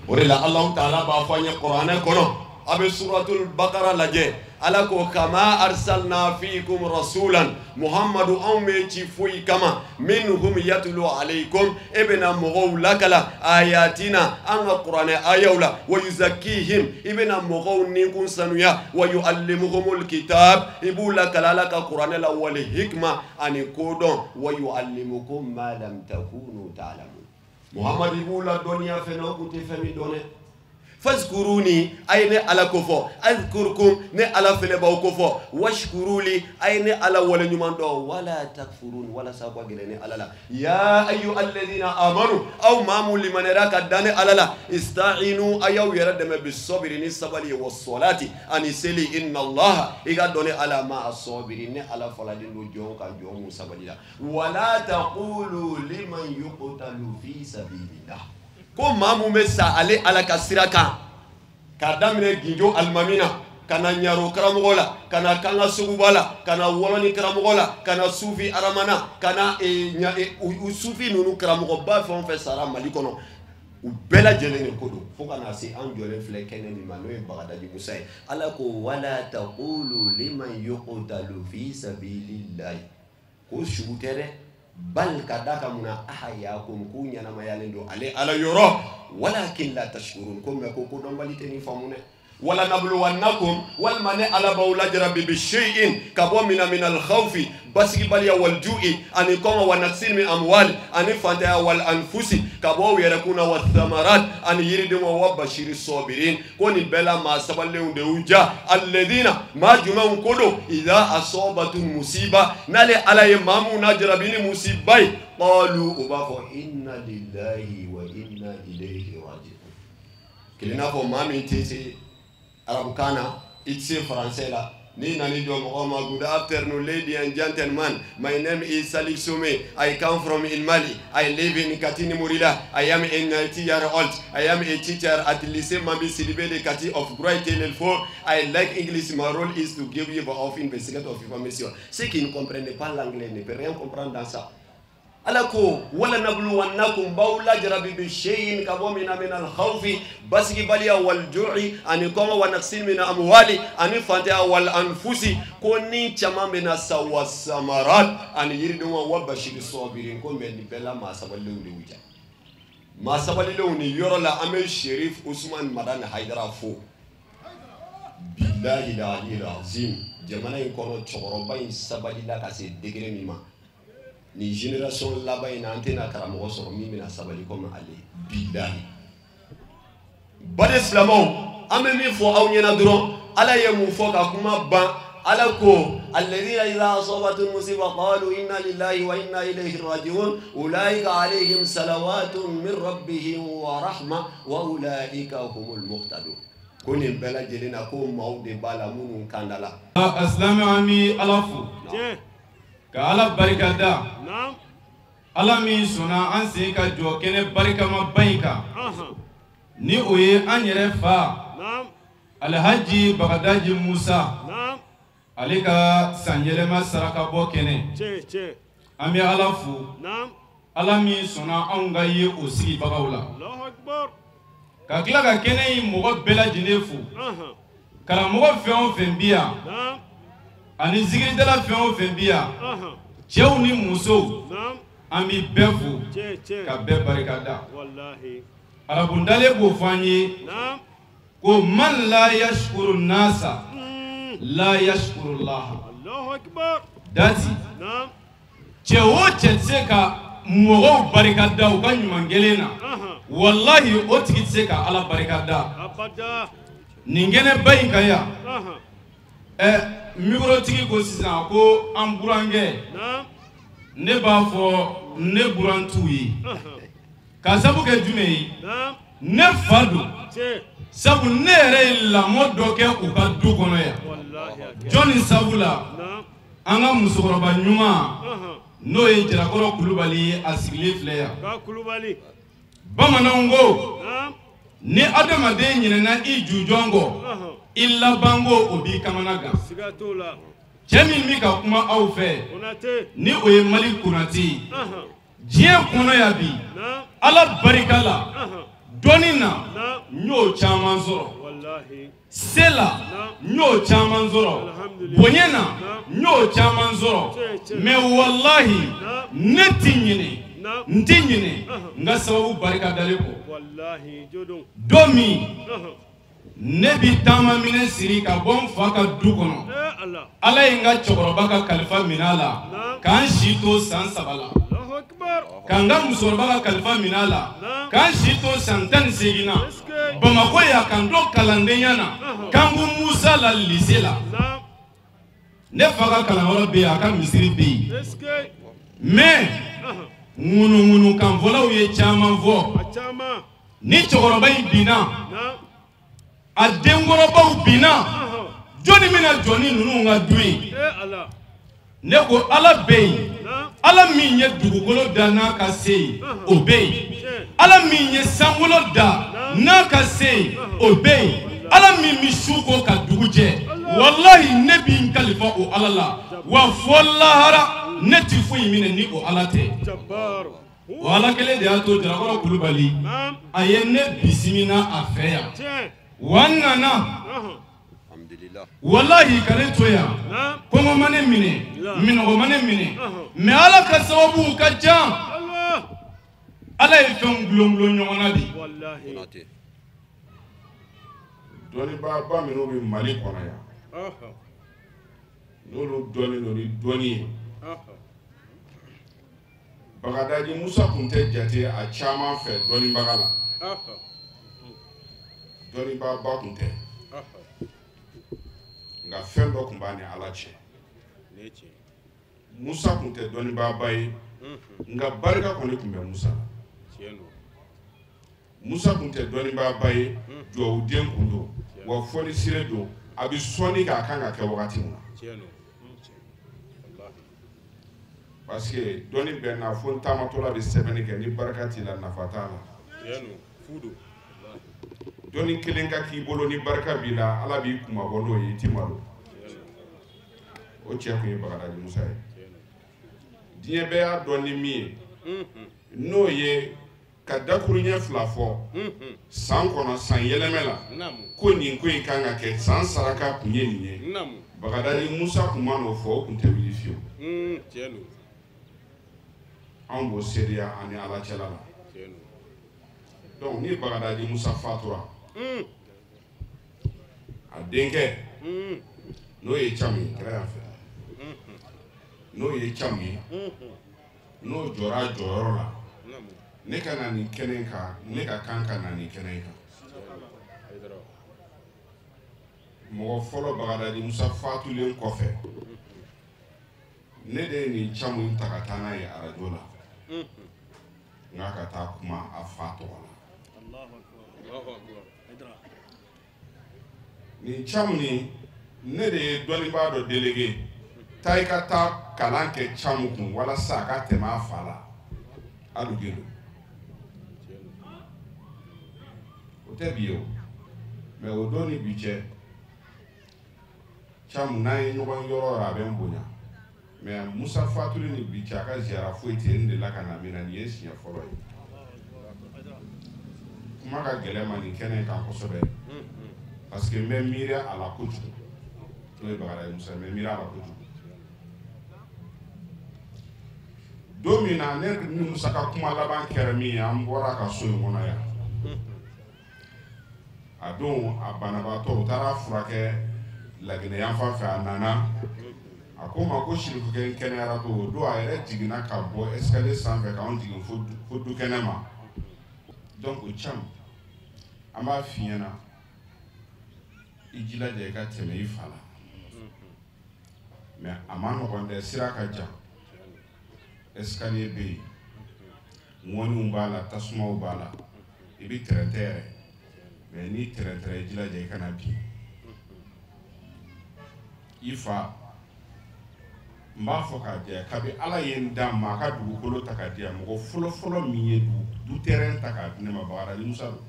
O de la Alahu taala b'a fɔ an ye kuranɛ kɔnɔ, a bɛ suratul bakara lajɛ, Ala ko kama arsalna fiikum rasulan, Muhammadu anw bɛ ci foyi kama, minhum yatlu alaykum, e bɛna mɔgɔw lakala ayatina, an ka kuranɛ ayaw la, wa yuzakkihim, i bɛna mɔgɔw ninkun sanuya, wa yuallimuhumul kitab, i b'u lakala Ala ka kuranɛ la, wal hikma, ani kodɔn, wa yuallimukum ma lam takunu ta'lamun. Muhammadu i b'u ladɔnniya fɛn na, o kun tɛ fɛn min dɔn dɛ. Fazkuruni, a ye ne Ala kofɔ, azkurkum, ne Ala fɛnɛ b'aw kofɔ, washkuruli, a ye ne Ala waleɲuman dɔn, wala takfurun, walasa aw ka gɛrɛ ne Ala la. Ya ayu alladhina amanu, aw maa mun limaniyara ka da ne Ala la, ista'inu, a y'aw yɛrɛ dɛmɛ bi sabiri ni sabali ye, wa salati ani seli, inna Allah, i ka dɔn ne Ala ma asabiri, ne Ala falalen don jɔn ka jɔn mun sabali la. Wala taqulu liman yuqtalu fi sabilillah, ko maa mun bɛ sa ale Ala ka sira kan, k'a daminɛ Ginjo alimami na, ka na Ɲaro karamɔgɔ la, ka na Kanga Soguba la, ka na Wɔlɔni karamɔgɔ la, ka na Sufi Aramana, ka na Sufi ninnu karamɔgɔba fɛn o fɛn sara Mali kɔnɔ, u bɛɛ lajɛlen de ko don, fo ka na se an jɔlen filɛ kɛnɛ min ma, n'o ye Bagadaji Musa ye. Ala ko wala taqulu liman yuqtalu fi sabilillahi, ko su tɛ dɛ, bal ka da ka mun na, ahyakum, k'u ɲɛnamayalen don ale Ala yɔrɔ, walakin la tashkurun, ko mɛ ko kodɔnbali tɛ nin faamu dɛ. Wala nabluwannakum walima ne Ala b'aw lajarabi bi shay'in ka bɔ min al-khawfi basigibaliya wal ju'i ani kɔngɔ wa naqsin min amwal ani fantanya wal anfusi ka bɔ aw yɛrɛ kunna wa thamarat ani yiridenw wa bashiri sabirin ko nin bɛɛ la maa sabalilenw de y'u ja alladhina maa jumɛnw ko don idha asabatu musiba n'ale Ala ye maa mun lajarabi ni musiba ye qalu u b'a fɔ inna lillahi wa inna ilayhi raji'un. Kelen n'a fɔ maa min tɛ se arabukan na i tɛ se français la n'i nana i jɔ mɔgɔw ma good afternoon lady and gentlemen, my name is Salif Some, I come from in Mali, I live in Katini Murila, I am a 90-year-old, I am a teacher at Lycée Mambi Sidibe de Kati of Great 4. I like English, my role is to give you of investigate of information. Ceux qui ne comprennent pas l'anglais ne peuvent rien comprendre dans ça. Ala ko wala nabluwannakum b'aw lajarabi bi shay'in ka bɔ min al-khawfi basigibaliya wal ju'i ani kɔngɔ wa naqsin min amwali ani fantanya wal anfusi ko ni caman bɛna sa wa samarat ani yiridenw wa bashiri sabirin ko mɛ nin bɛɛ la maa sabalilenw de y'u ja. Maa sabalilenw ni yɔrɔ la an bɛ Sherif Usman Madani Hayidara fo bilahi al-aliyyil azim. Jamana in kɔnɔ cɛkɔrɔba in sabalila ka se degré min ma ni génération laban in na an tɛna karamɔgɔ sɔrɔ min bɛna sabali komi ale bilahi. Baden silamɛw an bɛ min fɔ aw ɲɛna dɔrɔn Ala ye mun fɔ ka kuma ban Ala ko alladhina idha asabatuhum musiba qalu inna lillahi wa inna ilayhi raji'un ulaika alayhim salawatun min rabbihim wa rahma wa ulaika humul muhtadun. Ko nin bɛɛ lajɛlen na ko maaw de b'a la minnu kanda la. Asilamɛ an bɛ Ala fo. Ka Ala barika da. Ala min sɔnna an sen ka jɔ kɛnɛ barikamaba in kan. Ni o ye an yɛrɛ fa Alhaji Bagadaji Musa ale ka sanyɛlɛma saraka bɔ kɛnɛ. An bɛ Ala fo. Ala min sɔnna anw ka ye o sigibagaw la. Ka tila ka kɛnɛ in mɔgɔ bɛɛ lajɛlen fo. Karamɔgɔ fɛn o fɛn bi yan. Ani zikiridala fɛn o fɛn bi yan. Cɛw ni musow an bɛ bɛɛ fo ka bɛɛ barika da. Arabundalen b'o fɔ an ye ko man la yashkuru nasa la yashkuru laha. Dati cɛ o cɛ tɛ se ka mɔgɔw barika da u ka ɲuman kelen na walahi o tigi tɛ se ka Ala barika da. Nin kɛnɛba in kan yan mikrotigi ko sisan ko an burankɛ ne b'a fɔ ne buran t'u ye ka sabu kɛ jumɛn ye ne fa don sabu ne yɛrɛ ye lamɔ dɔ kɛ u ka du kɔnɔ yan jɔnni sabu la an ka musokɔrɔba ɲuman n'o ye Jarakɔrɔ Kulubali ye a sigilen filɛ yan. Bamananw ko ni adamaden ɲinɛna i jujɔn kɔ i labanko o b'i kamana gan. Cɛ min bɛ ka kuma aw fɛ ni o ye Mali Konate ye diɲɛ kɔnɔ yan bi Ala barika la dɔnni na n y'o caman sɔrɔ se la n y'o caman sɔrɔ bonya na n y'o caman sɔrɔ mais walahi ne ti ɲinɛ n ti ɲinɛ n ka sababu barika dalen kɔ. Don min ne bi taama minɛ siri ka bɔ n fa ka du kɔnɔ Ala ye n ka cɛkɔrɔba ka kalifa minɛ a la k'an si to san 3 la k'an ka musokɔrɔba ka kalifa minɛ a la k'an si to san 18 na Bamakɔ yan k'an to kalandenya na Kanku Musa la lycée la. Ne fa ka kalanyɔrɔ bɛ yen a ka misiri bɛ yen mais ŋunuŋunukanfɔlaw ye caman fɔ ni cɛkɔrɔba in binna a denkɔrɔbaw binna jɔnni bɛna jɔ ni ninnu ka du ye? Ne ko Ala bɛ yen, Ala min ye dugukolo da n'a ka se ye o bɛ yen, Ala min ye sankolo da n'a ka se ye o bɛ yen, Ala min bɛ su ko ka dugu jɛ walahi ne b'i n kalifa o Ala la wa fɔ lahara ne ti foyi minɛ ni o Ala tɛ. O Ala kelen de y'a to Jarakɔrɔ Kulubali a ye ne bisimila a fɛ yan wa n nana walahi ka ne to yan kɔngɔ ma ne minɛ minɔgɔ ma ne minɛ mais Ala ka sababuw ka ca. Ala ye fɛnw gulon gulon ɲɔgɔn na de. Dɔnnibaaba minnu bɛ Mali kɔnɔ yan, n'olu dɔnnen don ni dɔnni ye, Bagadaji Musa tun tɛ jate a caman fɛ dɔnnibaga la, dɔnnibaaba tun tɛ, nka fɛn dɔ tun b'a ni Ala cɛ. Musa tun tɛ dɔnnibaaba ye, nka barika kɔni tun bɛ Musa la. Musa tun tɛ dɔnnibaaba ye, dugawuden kun don, wa fɔnisire don, a bɛ sɔnni k'a kan ka kɛ wagati min na. Parce que dɔnni bɛ na fo n taamatɔla bɛ sɛbɛnni kɛ, ni barika t'i la nafa t'a la. Dɔnni kelen ka k'i bolo ni barika b'i la, Ala b'i kunmabɔ n'o ye, i t'i malo. O cɛ kun ye Bagadaji Musa ye. Diɲɛ bɛɛ y'a dɔn ni min ye, n'o ye ka dakuruɲɛ fila fɔ san kɔnɔ, san yɛlɛmɛ la, ko nin ko in kan ka kɛ, san saraka kun ye nin ye. Bagadaji Musa kun ma n'o fɔ, o kun tɛ wuli fiyewu. Anw b'o seereya an ni Ala cɛla la. Donc ni Bagadaji Musa fatura, a denkɛ n'o ye Camu ye, kɛra yan fɛ, n'o ye Camu ye, n'o jɔra a jɔyɔrɔ la, ne ka na nin kɛnɛ kan, ne ka kan ka na nin kɛnɛ kan. Mɔgɔ fɔlɔ Bagadaji Musa fatulen kɔfɛ, ne de ye nin Camu in ta ka taa n'a ye arajo la, n k'a ka taa kuma a fa tɔgɔ la. Nin Camu nin, ne de ye dɔnnibaa dɔ délégué, taa i ka taa kalan kɛ Camu kun walasa a ka tɛmɛ a fa la. Alu Gelo. O tɛ bi ye o, mais o don ni bi cɛ, Camu n'an ye ɲɔgɔn yɔrɔ o yɔrɔ a bɛ n bonya. Mais Musa fatuli ni bi cɛ, a ka ziyara foyi tɛ n delila ka na min na, nin ye siɲɛ fɔlɔ ye. Kuma ka gɛlɛn ma nin kɛnɛ in kan kosɛbɛ, parce que n bɛ miiri a la kojugu. N'o ye Bagadaji Musa, n bɛ miiri a la kojugu. Don min na ne ni Musa ka kuma laban kɛra min ye, an bɔra a ka so in kɔnɔ yan. A don a banabaatɔ, u taara furakɛ Laginɛ yan fan fɛ, a nana. A ko ma ko sirifukɛ n kɛnɛyara ko o don a yɛrɛ jiginna ka bɔ escalier sanfɛ k'anw jigin fo du kɛnɛ ma. Donc o Camu, an b'a f'i ɲɛna, i jilaja i ka tɛmɛ i fa la. Mais a ma nɔgɔn dɛ, sira ka jan, escalier bɛ yen, ŋɔniw b'a la, tasumaw b'a la, i bɛ tɛrɛntɛ yɛrɛ, mais n'i tɛrɛntɛra i jilaja i kana bin. I fa, n b'a fɔ k'a jɛ, kabi Ala ye n dan ma a ka dugukolo ta k'a di yan, mɔgɔ fɔlɔfɔlɔ min ye du terrain ta k'a di ne ma, Bagadaji Musa don.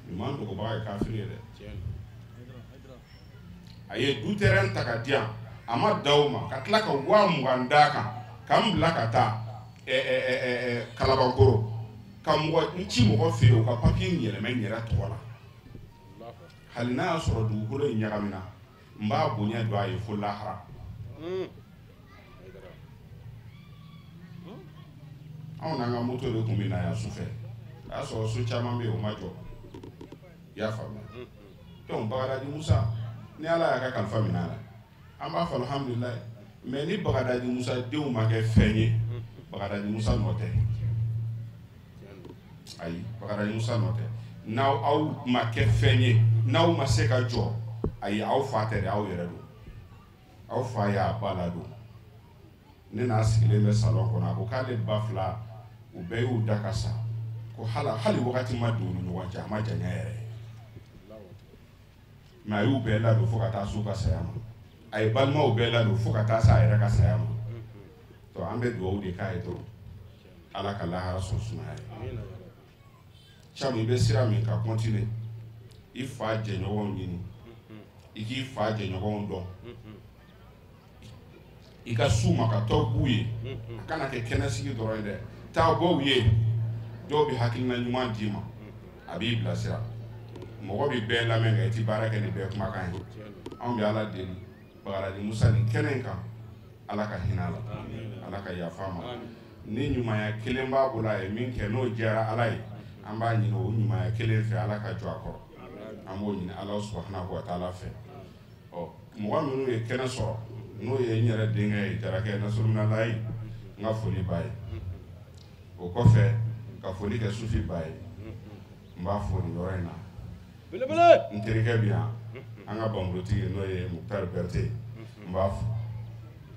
Ɲuman dogobaga ye kafiri ye dɛ. A ye du terrain ta k'a di yan, a ma da o ma, ka tila ka 20,000 d'a kan, ka n bila ka taa Kalabankɔrɔ, ka mɔgɔ n ci mɔgɔ fɛ yen, o ka papiye yɛlɛmɛ n yɛrɛ tɔgɔ la. Hali n'a y'a sɔrɔ dugukolo in ɲagamina, n b'a bonya don a ye fo lahara. Anw n'an ka moto de tun bɛ na yan sufɛ, a y'a sɔrɔ so caman bɛ yen o ma jɔ, i y'a faamuya. Donc Bagadaji Musa, ni Ala y'a ka kalifa minɛ a la, an b'a fɔ alhamdulilayi. Mais ni Bagadaji Musa denw ma kɛ fɛn ye, Bagadaji Musa nɔ tɛ. Ayi, Bagadaji Musa nɔ tɛ. N'aw aw ma kɛ fɛn ye, n'aw ma se ka jɔ, ayi, aw fa tɛ dɛ, aw yɛrɛ don. Aw fa y'a ba ladon. Ne n'a sigilen bɛ salon kɔnɔ, a ko k'ale ba fila, u bɛɛ y'u da ka sa, ko hali wagati ma don u ni ɲɔgɔn cɛ, a ma janya yɛrɛ. Mais a y'u bɛɛ ladon fo ka taa s'u ka saya ma. A ye balimaw bɛɛ ladon fo ka taa s'a yɛrɛ ka saya ma. Donc an bɛ dugawu de k'a ye dɔrɔn, Ala ka lahara sɔn sumaya ye. Camu, i bɛ sira min kan, continuer. I fa jɛɲɔgɔnw ɲini, i k'i fa jɛɲɔgɔnw dɔn, i ka s'u ma ka tɔ b'u ye. A kana kɛ kɛnɛsigi dɔrɔn ye dɛ, taa bɔ u ye. Dɔw bɛ hakilina ɲuman d'i ma, a b'i bilasira. Mɔgɔ bɛ bɛɛ lamɛn nka i tɛ baara kɛ ni bɛɛ kumakan ye. Anw bɛ Ala deli, Bagadaji Musa nin kɛnɛ in kan, Ala ka hinɛ a la, Ala ka yafa a ma. Ni ɲumanya kelen b'a bolo a ye min kɛ n'o diyara Ala ye, An b'a ɲini o ɲumanya kelen fɛ Ala ka jɔ a kɔrɔ. An b'o ɲini Ala subahanahu wa taala fɛ. Ɔ mɔgɔ minnu ye kɛnɛ sɔrɔ n'o ye n yɛrɛ denkɛ ye Jarakɛ Nasruminallahi, n ka foli b'a ye. O kɔfɛ ka foli kɛ Sufi ba ye, n b'a fo nin yɔrɔ in na. N terikɛ bɛ yan, an ka banbulotigi n'o ye Mukutari Berete, n b'a fo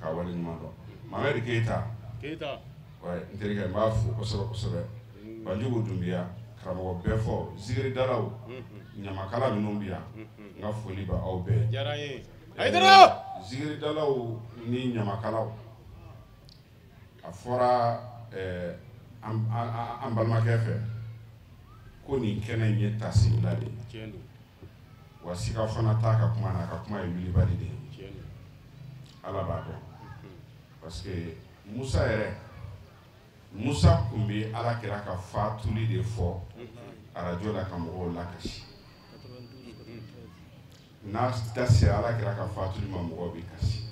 k'a waleɲuman dɔn. Mamadu Keyita, n terikɛ, n b'a fo kosɛbɛ kosɛbɛ. Banjugu Dunbiya, karamɔgɔ bɛɛ fɔ, zikiridalaw, ɲamakala minnu bɛ yan, n ka foli bɛ aw bɛɛ. Zikiridalaw ni ɲamakalaw, a fɔra an balimakɛ fɛ ko nin kɛnɛ in ye tasibila de ye. Wa siga fana t'a ka kuma na, a ka kuma ye wulibali de ye. Ala b'a dɔn. Parce que Musa yɛrɛ, Musa tun bɛ Ala kira ka fatuli de fɔ arajo la ka mɔgɔw lakasi. N'a da sera Ala kira ka fatuli ma, mɔgɔw bɛ kasi.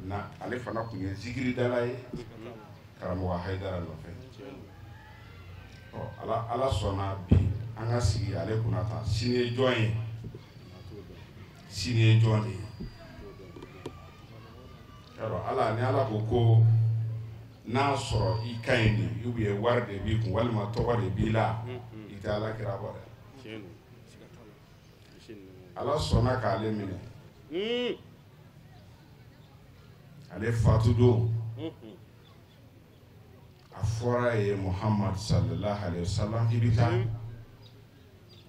Na ale fana tun ye zikiridala ye karamɔgɔ Hayidara nɔfɛ. Ɔ Ala sɔnna bi an ka sigi ale kunna tan. Sini ye jɔn ye? Sini ye jɔn de ye? Yarɔ Ala, ni Ala ko ko n'a sɔrɔ i ka ɲi de, ou bien wari de b'i kun, walima tɔgɔ de b'i la, i tɛ Ala kira bɔ dɛ. Ala sɔnna k'ale minɛ. Ale fatu don, a fɔra ye Muhammad sallallahu alaihi wasallam, i bɛ taa.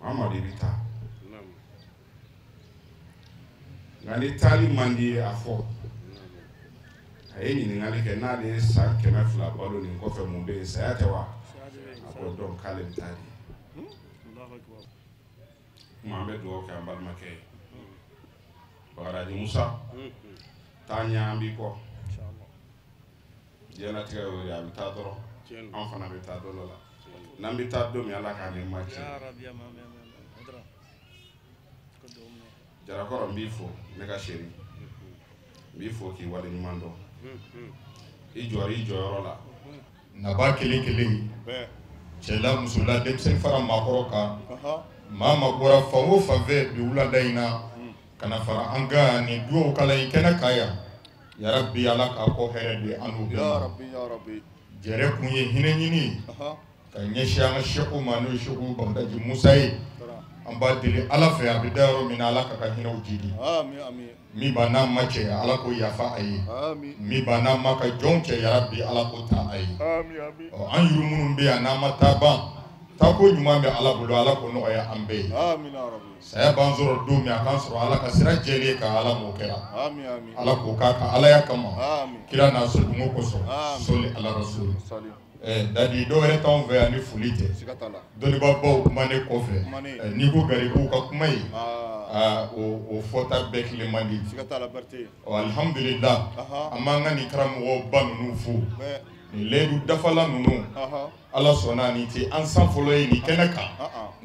Muhammad, i bɛ taa. Nka ni taali man di ye, a fɔ. A ye ɲininkali kɛ n'ale ye san 200 balo nin kɔfɛ, mun bɛ yen? Saya tɛ wa? A ko donc k'ale bɛ taa de. Kuma an bɛ dugawu kɛ an balimakɛ ye Bagadaji Musa, taa ɲɛ, an b'i kɔ. Diɲɛlatigɛ y'o ye, a bɛ taa dɔrɔn, an fana bɛ taa don dɔ la. N'an bɛ taa don min, Ala k'an ni ma tiɲɛ. Jarakɔrɔ, n b'i fo, ne ka chérie, n b'i fo k'i waleɲuman dɔn. I jɔra i jɔyɔrɔ la. Naba kelen kelen, cɛla musola, denmisɛnnin fara maakɔrɔ kan, maa ma bɔra fan o fan fɛ bi wulada in na ka na fara an kan nin dugawu kalan in kɛnɛ kan yan. Yarabi, Ala k'a kɔ hɛrɛ di an n'u bɛɛ ma. Jɛrɛ kun ye hinɛ ɲini ye ka ɲɛsin an ka seku ma, n'o ye Seku Bagadaji Musa ye. An b'a deli Ala fɛ, a bɛ da yɔrɔ min na, Ala ka hinɛw jidi. Min b'a n'a ma cɛ, Ala k'o yafa a ye. Min b'a n'a ma ka jɔnw cɛ, yarabi, Ala k'o ta a ye. Ɔ an yuru minnu bɛ yan n'an ma taa ban, taako ɲuman bɛ Ala bolo, Ala k'o nɔgɔya an bɛɛ ye. Saya b'an sɔrɔ don min, a k'an sɔrɔ Ala ka sira jɛlen kan, Ala m'o kɛra. Ala k'o k'a ka Alaya kama, kira n'a sodunko kosɔn, sɔli ala rasul. Dadi, dɔw wɛrɛ t'anw fɛ yan ni foli tɛ. Dɔnnibaabaw kuma ne kɔfɛ, n'i ko garibuw ka kuma ye, o fɔta bɛɛ kelen man di. Ɔ alihamudulila, an b'an ka nin karamɔgɔba ninnu fo, nin layidu dafala ninnu. Ala sɔnna, nin tɛ an san fɔlɔ ye nin kɛnɛ kan,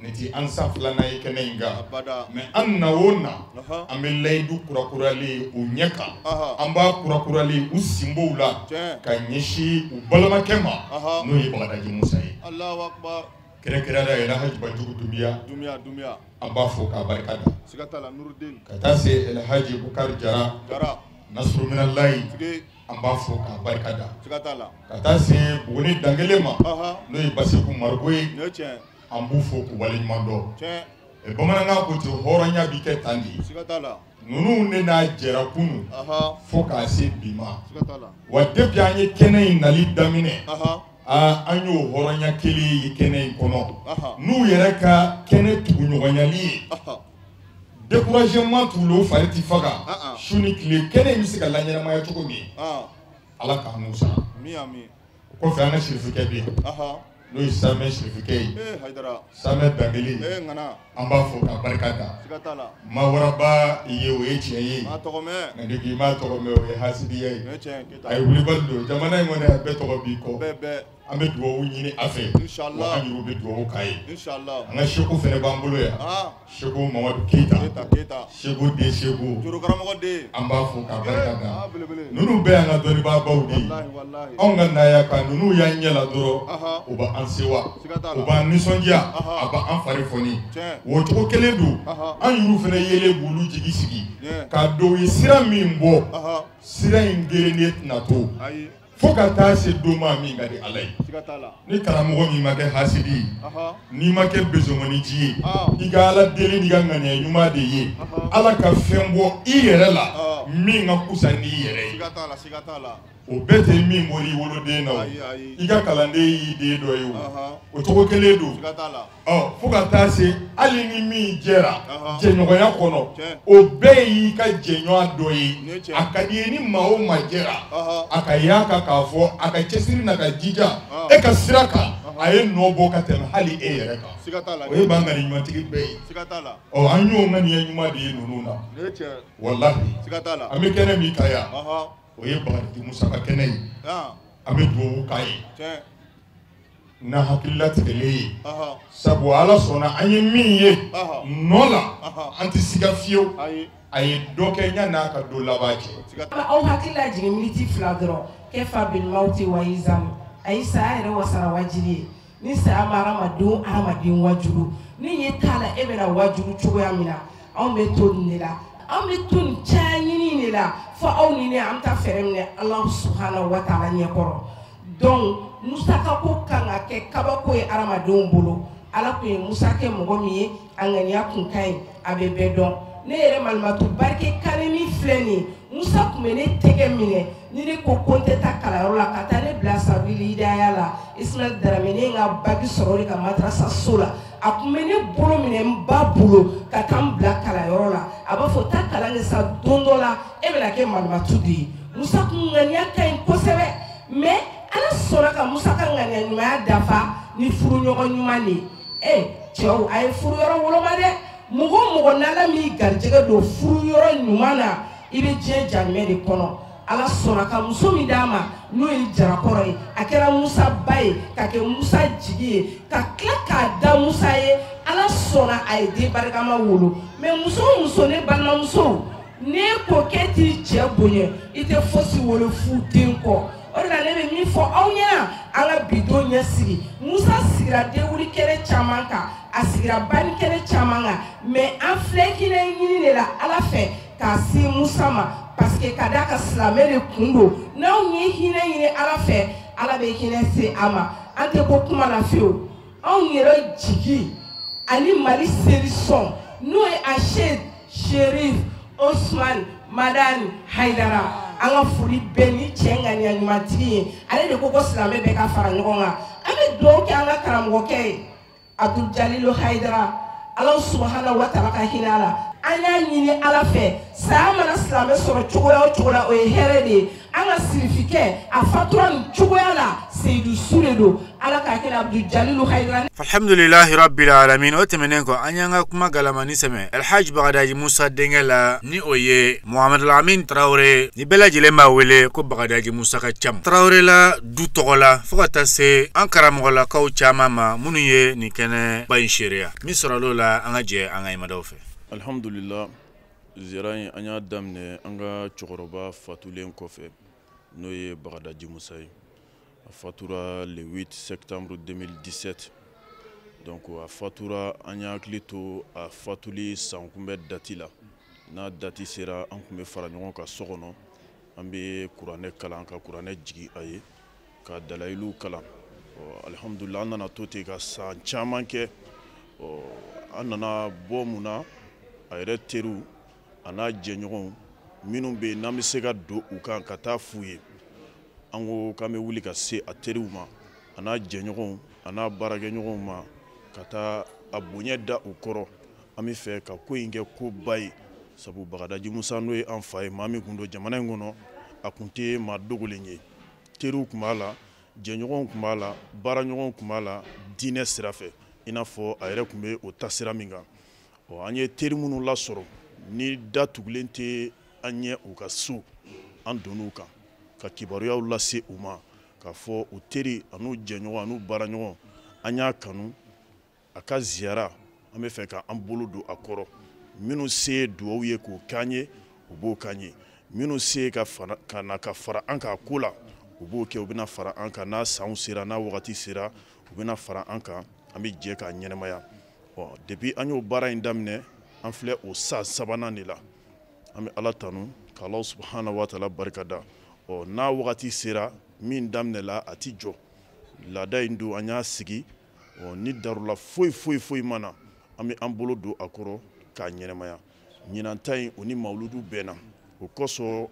nin tɛ an san filanan ye kɛnɛ in kan, mais an na o na, an bɛ layidu kurakuralen u ɲɛ kan, an b'a kurakuralen u sinbow la ka ɲɛsin u balimakɛ ma, n'o ye Bagadaji Musa ye. Kɛrɛnkɛrɛnnenya la, Elhaji Banjugu Dunbiya, an b'a fo k'a barika da. Ka taa se Elhaji Bukari Jara Nasruminallahi, an b'a fo k'a barika da. Ka taa se Buguni Dankele ma, n'o ye Basiku Mariko ye, an b'u fo k'u waleɲuman dɔn. Bamanankan ko ten, hɔrɔnya bi kɛ tan de. Ninnu ne n'a jɛra kunun fo k'a se bi ma. Wa depuis an ye kɛnɛ in nali daminɛ, an y'o hɔrɔnya kelen ye kɛnɛ in kɔnɔ. N'u yɛrɛ ka kɛnɛ tuguɲɔgɔnyali ye, découragement t'u la, u fari ti faga. Su ni tile, kɛnɛ in bɛ se ka laɲɛnamaya cogo min, Ala k'an n'u sara. O kɔfɛ, an ka sirifikɛ bɛ yen, n'o ye Samɛ sirifikɛ ye, Samɛ Danbele, an b'a fo k'a barika da. Mawaraba ye, o ye tiɲɛ ye, nka n'i k'i m'a tɔgɔ mɛn, o ye hasidiya ye. A ye wulibali don jamana in kɔnɔ, a bɛɛ tɔgɔ b'i kɔ. An bɛ dugawu ɲini a fɛ, wa an yɛrɛw bɛ dugawu k'a ye. An ka Seku fana b'an bolo yan, Seku Mamadu Keyita, Seku den Seku, an b'a fo k'a barika da. Ninnu bɛɛ y'an ka dɔnnibaabaw de ye. Anw ka naya kan ninnu y'an ɲɛ la dɔrɔn, u b'an sewa, u b'an nisɔndiya, a b'an fari foni. O cogo kelen don, an yɛrɛw fana yelen b'olu jigi sigi, k'a dɔn u ye sira min bɔ, sira in gerennen tɛna to. Fo ka taa se don ma min ka di Ala ye. Ni karamɔgɔ min ma kɛ hasidi ye, n'i ma kɛ besɔngɔniji ye, i ka Ala deli n'i ka ŋaniya ɲuman de ye, Ala ka fɛn bɔ i yɛrɛ la min ka kusa n'i yɛrɛ ye. O bɛɛ tɛ min bɔra i woloden na o, i ka kalanden y'i den dɔ ye o, o cogo kelen don. Ɔ fo ka taa se hali ni min jɛra jɛɲɔgɔnya kɔnɔ, o bɛɛ y'i ka jɛɲɔgɔn dɔ ye. A ka di ye ni maa o maa jɛra, a ka y'a kan k'a fɔ a ka cɛsiri n'a ka jija e ka sira kan, a ye nɔ bɔ ka tɛmɛ hali e yɛrɛ kan. O ye ba ŋaniya ɲumantigi bɛɛ ye. Ɔ an y'o ŋaniya ɲuman de ye ninnu na. Walahi an bɛ kɛnɛ min kan yan, o ye Bagadaji Musa ka kɛnɛ ye. An bɛ dugawu k'a ye n'a hakililatigɛlen ye, sabu Ala sɔnna an ye min ye nɔ la, an tɛ siga fiyewu. A ye dɔ kɛ yan'a ka don laban cɛ. Aw hakili lajigin miniti 2 dɔrɔn kɛ fa bilimaw tɛ wa izamu ayi saya yɛrɛ wasara wajuli ye. Ni saya ma hadamadenw hadamaden wajulu, ni ye t'a la e bɛna wajulu cogoya min na, anw bɛ to nin de la, anw bɛ to nin caya ɲini de la, fo aw ni ne an bɛ taa fɛɛrɛ minɛ Alahu subahana wa taala ɲɛkɔrɔ. Donc musaka ko kan ka kɛ kabako ye hadamadenw bolo. Ala kun ye Musa kɛ mɔgɔ min ye, a ŋaniya kun ka ɲi, a bɛ bɛɛ dɔn. Ne yɛrɛ malimatu barike kane min filɛ nin ye, Musa tun bɛ ne tɛgɛ minɛ ni ne ko ko n tɛ taa kalanyɔrɔ la, ka taa ne bila Sabili Hidaya la. Ismaël Darame, ne ye n ka baki sɔrɔ o de ka madarasa so la. A tun bɛ ne bolo minɛ n ba bolo ka taa n bila kalanyɔrɔ la. A b'a fɔ taa kalan kɛ sa, don dɔ la e bɛna kɛ malimatu de ye. Musa kun ŋaniya ka ɲi kosɛbɛ, mais Ala sɔnna ka Musa ka ŋaniya ɲumanya dafa ni furuɲɔgɔn ɲuman de ye. Cɛw, a ye furu yɔrɔ woloma dɛ. Mɔgɔ o mɔgɔ n'Ala m'i garijɛgɛ don furu yɔrɔ ɲuman na, i bɛ diɲɛ jahanamɛ de kɔnɔ. Ala sɔnna ka muso min d'a ma, n'o ye Jarakɔrɔ ye, a kɛra Musa ba ye, ka kɛ Musa jigi ye, ka tila k'a da Musa ye. Ala sɔnna a ye den barikama wolo. Mais muso o muso, ne balimamuso, n'e ko k'e t'i cɛ bonya, i tɛ fosi wolo fu den kɔ. O de la ne bɛ min fɔ aw ɲɛna, an ka bi don ɲɛsigi. Musa sigira denwuli kɛnɛ caman kan, a sigira banni kɛnɛ caman kan, mais an filɛ hinɛ ɲini de la Ala fɛ k'a se Musa ma, parce que ka d'a ka silamɛ de kun don. N'anw ye hinɛ ɲini Ala fɛ, Ala bɛ hinɛ se an ma. An tɛ bɔ kuma la fiyewu. Anw yɛrɛ jigi ani Mali seli sɔn, n'o ye Ashe Sherif Osman Madani Hayidara, an ka foli bɛɛ ni cɛ ŋaniya ɲumantigi ye. Ale de ko ko silamɛ bɛɛ ka fara ɲɔgɔn kan. An bɛ dugawu kɛ an ka karamɔgɔkɛ ye Abdul Jalilu Hayidara, Ala subahana wa taala ka hinɛ a la. An y'a ɲini Ala fɛ, saya mana silamɛ sɔrɔ cogoya o cogo la, o ye hɛrɛ de ye. An ka sirifikɛ a fatura nin cogoya la, Seyidu Su de don. Ala k'a kɛ Abdul Jalilu Hayidara. Alhamdulilahi rabbil alamin. O tɛmɛnen kɔ, an y'an ka kuma galamani sɛmɛ Alhaji Bagadaji Musa denkɛ la, ni o ye Muhamadu Lamin Tarawele, ni bɛɛ lajɛlen b'a wele ko Bagadaji Musa ka cam. Tarawele la du tɔgɔ la, fo ka taa se an karamɔgɔlakaw caman ma minnu ye nin kɛnɛ ba in seereya. Min sɔrɔla o la, an ka jɛ an ka ɲɛmadaw fɛ. Alhamdulillah, ziyara in an y'a daminɛ an ka cɛkɔrɔba fatulen kɔfɛ, n'o ye Bagadaji Musa ye. A fatura le 8 septembre 2017. Donc a fatura, an y'a hakili to a fatuli san kunbɛ dati la. N'a dati sera, an tun bɛ fara ɲɔgɔn kan so kɔnɔ, an bɛ kuranɛ kalan, ka kuranɛ jigin a ye, ka dalayilu kalan. Alhamdulillah, an nana to ten ka san caman kɛ. An nana bɔ mun na, a yɛrɛ teriw a n'a jɛɲɔgɔnw minnu bɛ yen n'an bɛ se ka don u kan ka taa f'u ye, an ko k'an bɛ wuli ka se a teriw ma, a n'a jɛɲɔgɔnw a n'a baarakɛɲɔgɔnw ma, ka taa a bonya da u kɔrɔ. An bɛ fɛ ka ko in kɛ koba ye, sabu Bagadaji Musa n'o ye an fa ye, maa min kun don jamana in kɔnɔ, a kun tɛ maa dogolen ye. Teriw kun b'a la, jɛɲɔgɔnw kun b'a la, baaraɲɔgɔnw kun b'a la, diinɛ sira fɛ, i n'a fɔ a yɛrɛ kun bɛ o taasira min kan. An ye teri minnu lasɔrɔ ni da tugulen tɛ an ɲɛ u ka so, an donn'u kan ka kibaruyaw lase u ma, K'a fɔ u teri an'u jɛɲɔgɔn an'u baaraɲɔgɔn, an y'a kanu a ka ziyara, an bɛ fɛ k'an bolo don a kɔrɔ. Minnu se ye dugawu ye k'o k'an ye, u b'o k'an ye. Minnu se ye ka na ka fara an kan a ko la, u b'o kɛ, u bɛna fara an kan. N'a sanw sera, n'a wagati sera, u bɛna fara an kan, an bɛ jɛ k'a ɲɛnamaya. Ɔ depuis an y'o baara in daminɛ, an filɛ o san sabanan de la. An bɛ Ala tanu k'Ala subahana wa taala barika da. Ɔ n'a wagati sera, min daminɛla a ti jɔ. Laada in don, an y'a sigi. Ɔ ni darula foyi foyi foyi ma na, an bɛ an bolo don a kɔrɔ k'a ɲɛnamaya. Ɲinan ta in, o ni mawuludu bɛnna. O kosɔn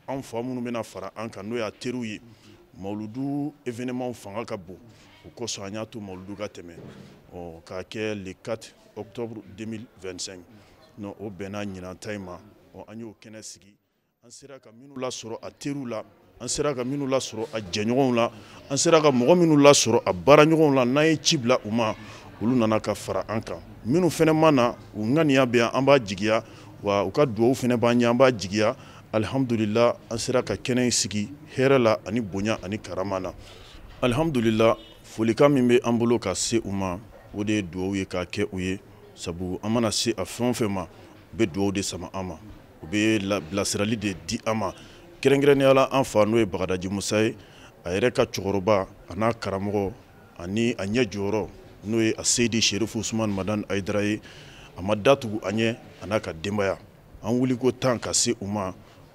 an fa minnu bɛna fara an kan, n'o y'a teriw ye, mawuludu événement fanga ka bon. O kosɔn an y'a to mawuludu ka tɛmɛ, ɔ k'a kɛ le 4 octobre 2025. Non, o bɛnna ɲinan ta in ma. Ɔ an y'o kɛnɛ sigi, an sera ka minnu lasɔrɔ a teriw la, an sera ka minnu lasɔrɔ a jɛɲɔgɔnw la, an sera ka mɔgɔ minnu lasɔrɔ a baaraɲɔgɔnw la, n'an ye ci bila u ma, olu nana ka fara an kan. Minnu fɛnɛ ma na, u ŋaniya bɛ yan, an b'a jigiya, wa u ka duwawu fɛnɛ b'an ɲɛ, an b'a jigiya. Alihamudulila, an sera ka kɛnɛ in sigi hɛrɛ la ani bonya ani karama na. Alihamudulila, folikan min bɛ an bolo ka se u ma, o de ye duwawu ye k'a kɛ u ye. Sabu an mana se a fɛn o fɛn ma, u bɛ duwawu de sama an ma, u bɛ bilasirali de di an ma. Kɛrɛnkɛrɛnnenya la, an fa n'o ye Bagadaji Musa ye, a yɛrɛ ka cɛkɔrɔba a n'a karamɔgɔ ani a ɲɛ jɔyɔrɔ, n'o ye a Seyidi Serifu Usumani Madani Hayidara ye, a ma da tugu an ɲɛ a n'a ka denbaya. An wuliko tan ka se u ma,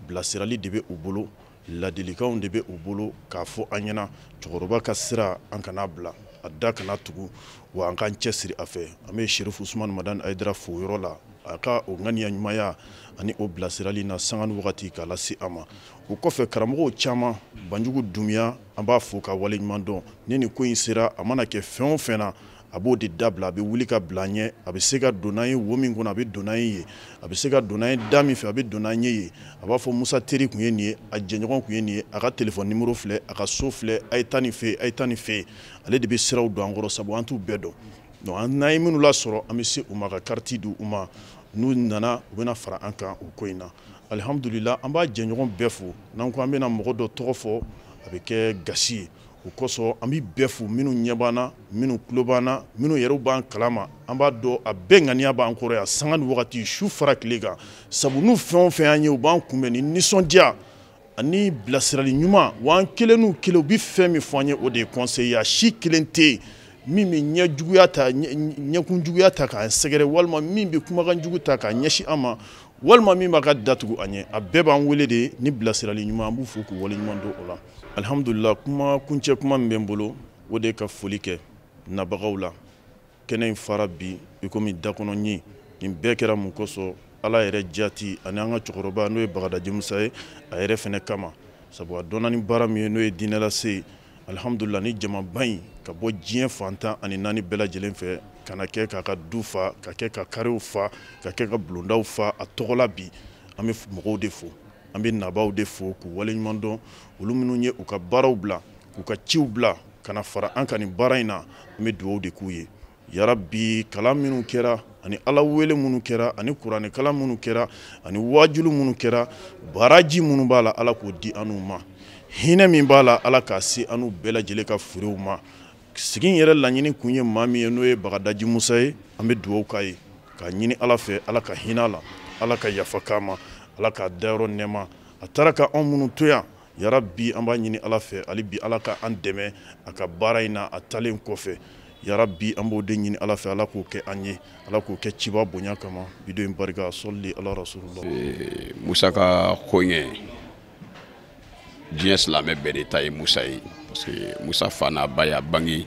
bilasirali de bɛ u bolo, ladilikanw de bɛ u bolo k'a fɔ an ɲɛna cɛkɔrɔba ka sira an kana bila, a da kana tugu, wa an k'an cɛsiri a fɛ. An bɛ Serifu Usumani Madani Hayidara fo yɔrɔ la, a ka o ŋaniya ɲumanya ani o bilasirali na sanga ni wagati k'a lase an ma. O kɔfɛ, karamɔgɔw caman, Banjugu Dunbiya, an b'a fo ka waleɲuman dɔn. Ni nin ko in sera, a mana kɛ fɛn o fɛn na, a b'o de dabila, a bɛ wuli ka bila an ɲɛ. A bɛ se ka don n'an ye wo min kɔnɔ, a bɛ don n'an ye yen. A bɛ se ka don n'an ye da min fɛ, a bɛ don n'an ye yen. A b'a fɔ Musa teri tun ye nin ye, a jɛɲɔgɔn tun ye nin ye, a ka téléphone numéro filɛ, a ka so filɛ, a ye taa nin fɛ yen, a ye taa nin fɛ yen. Ale de bɛ siraw don an kɔrɔ, sabu an t'u bɛɛ dɔn. Donc n'an ye minnu lasɔrɔ, an bɛ se u ma ka carte di u ma. N'u nana, u bɛna fara an kan o ko in na. Alihamudulila, an b'a jɛɲɔgɔn bɛɛ fo. N'an ko an bɛna mɔgɔ dɔ tɔgɔ fɔ, a bɛ kɛ gasi ye. O kosɔn an bɛ bɛɛ fo, minnu ɲɛ b'an na, minnu tulo b'an na, minnu yɛrɛ b'an kalama. An b'a dɔn a bɛɛ ŋaniya b'an kɔrɔ yan sanga ni wagati, su fara tile kan. Sabu n'u fɛn o fɛn y'an ye, u b'an kunbɛn ni nisɔndiya ani bilasirali ɲuman. Wa an kelen n'u kelen, u bɛ fɛn min fɔ an ye, o de ye conseil ye. A si kelen tɛ yen min bɛ ɲɛjuguya ta, ɲɛkunjuguya ta k'an sɛgɛrɛ, walima min bɛ kumakan jugu ta k'a ɲɛsin an ma, walima min b'a ka datugu an ɲɛ. A bɛɛ b'an wele de ni bilasirali ɲuman. An b'u fo k'u waleɲuman dɔn o la. Alihamudulila, kuma kuncɛ kuma min bɛ n bolo, o de ye ka foli kɛ nabagaw la. Kɛnɛ in fara bi i komi dakɔnɔ ɲin. Nin bɛɛ kɛra mun kosɔn? Ala yɛrɛ jati ani an ka cɛkɔrɔba n'o ye Bagadaji Musa ye, a yɛrɛ fɛnɛ kama. Sabu a dɔnna ni baara min ye, n'o ye diinɛlase ye. Alihamudulila, ni jamaba in ka bɔ diɲɛ fantan ani naani bɛɛ lajɛlen fɛ ka na kɛ k'a ka du fa, ka kɛ ka karew fa, ka kɛ ka bulondaw fa a tɔgɔ la bi. An bɛ mɔgɔw de fo, an bɛ nabaw de fo k'u waleɲuman dɔn. Olu minnu ye u ka baaraw bila, k'u ka ciw bila ka na fara an kan nin baara in na, an bɛ dugawu de k'u ye. Yarabi, kalan minnu kɛra ani Ala wele minnu kɛra ani kuranɛ kalan minnu kɛra ani waajulu minnu kɛra, baraji minnu b'a la, Ala k'o di an n'u ma. Hinɛ min b'a la, Ala k'a se an n'u bɛɛ lajɛlen ka furew ma. Sigi in yɛrɛ laɲini kun ye maa min ye, n'o ye Bagadaji Musa ye, an bɛ dugawu k'a ye k'a ɲini Ala fɛ, Ala ka hinɛ a la, Ala ka yafa k'a ma, Ala k'a dayɔrɔ nɛɛma. A taara ka anw minnu to yan, yarabi, an b'a ɲini Ala fɛ hali bi, Ala ka an dɛmɛ a ka baara in na a taalen kɔfɛ. Yarabi, an b'o de ɲini Ala fɛ, Ala k'o kɛ an ye, Ala k'o kɛ ciba bonya kama. Bido in barika, sɔli ala rasulullah. Musa ka koɲɛ, diɲɛ silamɛ bɛɛ de ta ye Musa ye, parce que Musa fa n'a ba y'a bange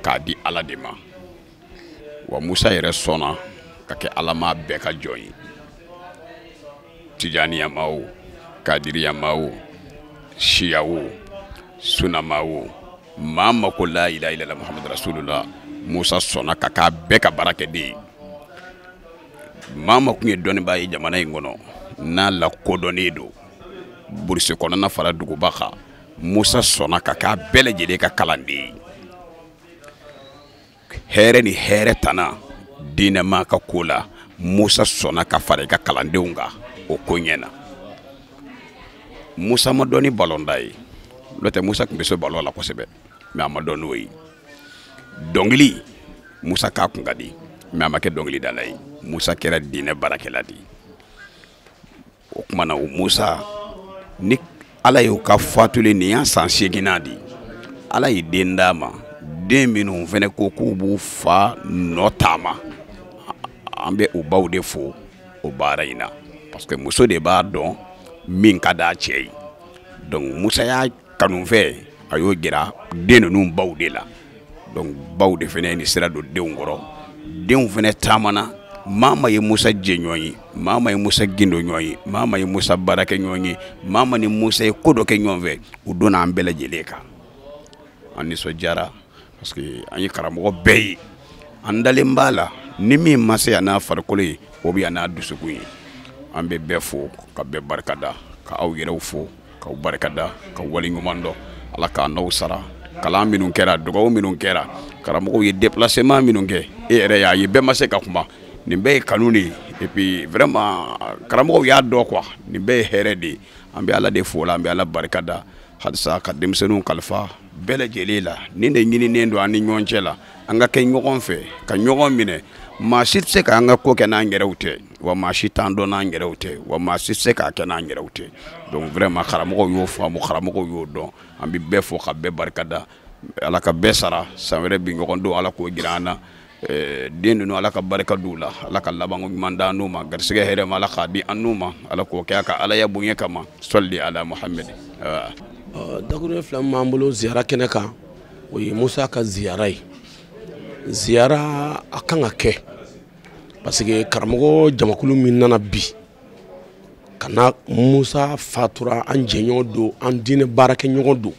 k'a di Ala de ma. Wa Musa yɛrɛ sɔnna ka kɛ Ala maa bɛɛ ka jɔn ye, Tijaniya ma o, Kadiriya ma o, Siya o, Sunama o, maa ma ko la ilaha illallah Muhammadu rasulullah, Musa sɔnna ka k'a bɛɛ ka baarakɛden ye. Maa ma kun ye dɔnnibaa ye jamana in kɔnɔ, n'a lakodɔnnen don burusi kɔnɔna fara duguba kan, Musa sɔnna ka k'a bɛɛ lajɛlen ka kalanden ye. Hɛrɛ ni hɛrɛ tana diinɛmaa ka ko la, Musa sɔnna ka fara i ka kalandenw kan o ko ɲɛ na. Musa ma dɔn ni balonda ye, N'o tɛ Musa tun bɛ se balo la kosɛbɛ, mais a ma dɔn n'o ye. Dɔnkili, Musa k'a kun ka di, mais a ma kɛ dɔnkilidala ye. Musa kɛra diinɛ baarakɛla de ye. O tuma na o Musa ni Ala y'o ka fatulen nin y'a san 8nan de ye. Ala ye den d'a ma, den minnu fana ko k'u b'u fa nɔ taama, an bɛ u baw de fo o baara in na, parce que muso de b'a dɔn min ka d'a cɛ ye. Donc Musa y'a kanufɛn, a y'o jira den ninnu baw de la. Donc baw de fana ye nin sira don denw kɔrɔ. Denw fana taamana. Maa ma ye Musa jɛɲɔgɔn ye, maa ma ye Musa gindo ɲɔgɔn ye, maa ma ye Musa baarakɛ ɲɔgɔn ye, maa ma ni Musa ye ko dɔ kɛ ɲɔgɔn fɛ, u donna an bɛɛ lajɛlen kan. An nisɔndiyara parce que an ye karamɔgɔ bɛɛ ye. An dalen b'a la ni min ma se yan n'a farikolo ye, o bɛ yan n'a dusukun ye. An bɛ bɛɛ fo ka bɛɛ barika da, ka aw yɛrɛw fo k'aw barika da, ka waleɲuman dɔn. Ala k'an n'aw sara. Kalan minnu kɛra, dugawu minnu kɛra, karamɔgɔw ye déplacement minnu kɛ, e yɛrɛ y'a ye bɛɛ ma se ka kuma. Nin bɛɛ ye kanu de ye. Et puis vraiment karamɔgɔw y'a dɔn quoi, nin bɛɛ ye hɛrɛ de ye. An bɛ Ala de fo la, an bɛ Ala barika da halisa ka denmisɛnninw kalifa bɛɛ lajɛlen la. Nin de ɲininen don an ni ɲɔgɔn cɛ la, an ka kɛ ɲɔgɔn fɛ, ka ɲɔgɔn minɛ. Maa si tɛ se k'an ka ko kɛ n'an yɛrɛw tɛ, wa maa si t'an dɔn n'an yɛrɛw tɛ, wa maa si tɛ se k'a kɛ n'an yɛrɛw tɛ. Donc vraiment karamɔgɔw y'o faamu, karamɔgɔw y'o dɔn. An bɛ bɛɛ fo ka bɛɛ barika da. Ala ka bɛɛ sara. San wɛrɛ bi ɲɔgɔn don, Ala k'o jira an na. Den ninnu Ala ka barika d'u la, Ala ka labanko ɲuman d'an n'u ma, garisɛgɛ hɛrɛ ma Ala k'a di an n'u ma, Ala k'o kɛ a ka Alaya bonya kama. Sɔli ala Muhammed. Dakuruɲɛ fila min b'an bolo ziyara kɛnɛ kan, o ye Musa ka ziyara ye. Ziyara a kan ka kɛ parce que karamɔgɔ jamakulu min nana bi ka na Musa fatura, an jɛɲɔgɔn don, an diinɛ baarakɛɲɔgɔn don.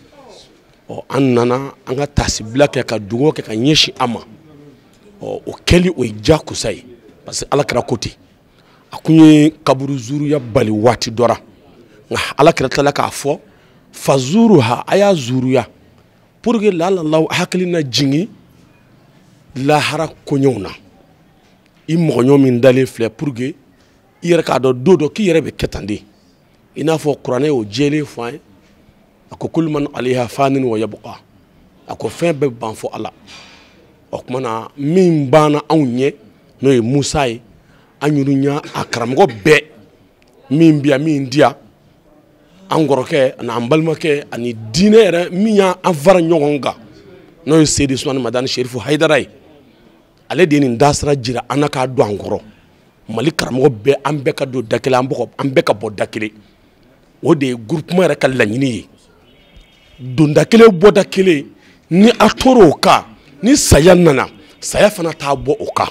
Ɔ an nana an ka tasibila kɛ ka dugawu kɛ ka ɲɛsin a ma. Ɔ o kɛli o ye diyakosa ye parce que Ala kɛra ko ten. A kun ye kaburu zuruya bali waati dɔ la, nka Ala kɛra tilala k'a fɔ fazuruha, a y'a zuruya pour que lalalaw hakili na jigin lahara koɲɛw na. I mɔgɔɲɔgɔn min dalen filɛ pour que i yɛrɛ k'a dɔn don dɔ k'i yɛrɛ bɛ kɛ tan de. I n'a fɔ kuranɛ y'o jɛlen fɔ an ye, a ko kulu man alayha fanin wa yabqa, a ko fɛn bɛɛ ban fɔ Ala. O tuma na min banna anw ɲɛ n'o ye Musa ye, an yɛrɛ ɲɛ a karamɔgɔ bɛɛ min bi yan min di yan, an kɔrɔkɛ ani an balimakɛ ani diinɛ yɛrɛ min y'an fara ɲɔgɔn kan n'o ye Seyidi Usumani Madani Serifu Hayidara ye, ale de ye nin dasira jira an na k'a don an kɔrɔ. Mali karamɔgɔ bɛɛ, an bɛɛ ka don da kelen, an bɛɛ ka bɔ da kelen. O de ye groupement yɛrɛ ka laɲini ye. Donda kelen bɔda kelen, ni a tora o kan, ni saya nana, saya fana t'a bɔ o kan.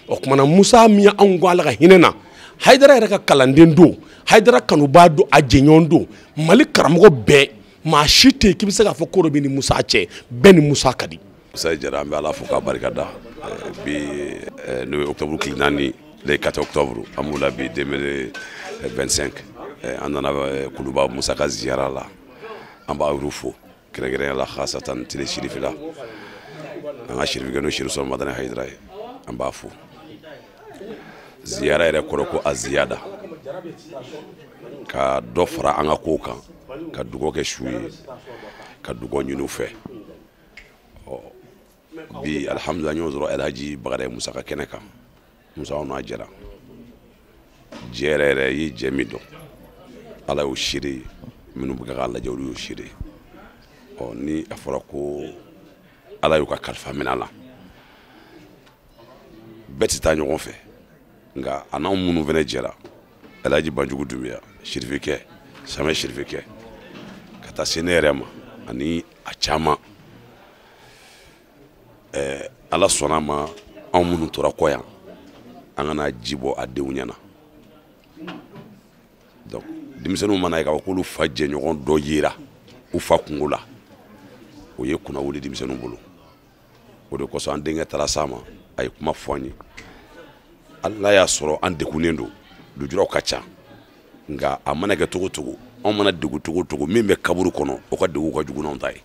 O tuma na Musa min ye anw ko Ala ka hinɛ na, Hayidara yɛrɛ ka kalanden don, Hayidara kanubaa don, a jɛɲɔgɔn don. Mali karamɔgɔ bɛɛ, maa si tɛ yen k'i bɛ se k'a fɔ ko dɔ bɛ ni Musa cɛ, bɛɛ ni Musa ka di. Musa Jara, an bɛ Ala fo k'a barika da. Bi n'o ye octobre tile 4, le 4 octobre, an b'o la bi 2025. An nana Kuluba Musa ka ziyara la. An b'a yɛrɛ fo kɛrɛnkɛrɛnnenya la khasatan tile sirifi la. An ka sirifikɛ n'o Serifu Usumani Madani Hayidara ye, an b'a fo. Ziyara yɛrɛ kɔrɔ ko a ziyada, ka dɔ fara an ka kow kan, ka dugawu kɛ su ye, ka dugawu ɲini u fɛ. Ɔ bi alihamudulila an y'o sɔrɔ Alhaji Bakari Musa ka kɛnɛ kan. Musa anw n'a jɛra. Jɛ yɛrɛ yɛrɛ, i ye jɛ min dɔn, Ala y'o seere ye, minnu bɛ k'a lajɛ olu y'o seere ye. Ɔ ni a fɔra ko Ala y'u ka kalifa minɛ a la, bɛɛ tɛ taa ɲɔgɔn fɛ, nka a n'anw minnu fana jɛra, Alhaji Banjugu Dunbiya, Sirifikɛ, Samɛ Sirifikɛ, ka taa se ne yɛrɛ ma ani a caman. Ala sɔnna a ma, anw minnu tora kɔ yan, an kana ji bɔ a denw ɲɛna. Donc denmisɛnninw mana ye k'a fɔ k'olu fa jɛɲɔgɔn dɔ yera u fa kungo la, o ye kunna wuli denmisɛnninw bolo. O de kosɔn an denkɛ taara s'a ma, a ye kuma fɔ an ye. Hali n'a y'a sɔrɔ an degunnen don, lujuraw ka ca, nka a mana kɛ cogo o cogo, anw mana degun cogo o cogo, min bɛ kaburu kɔnɔ, o ka degun ka jugu n'anw ta ye.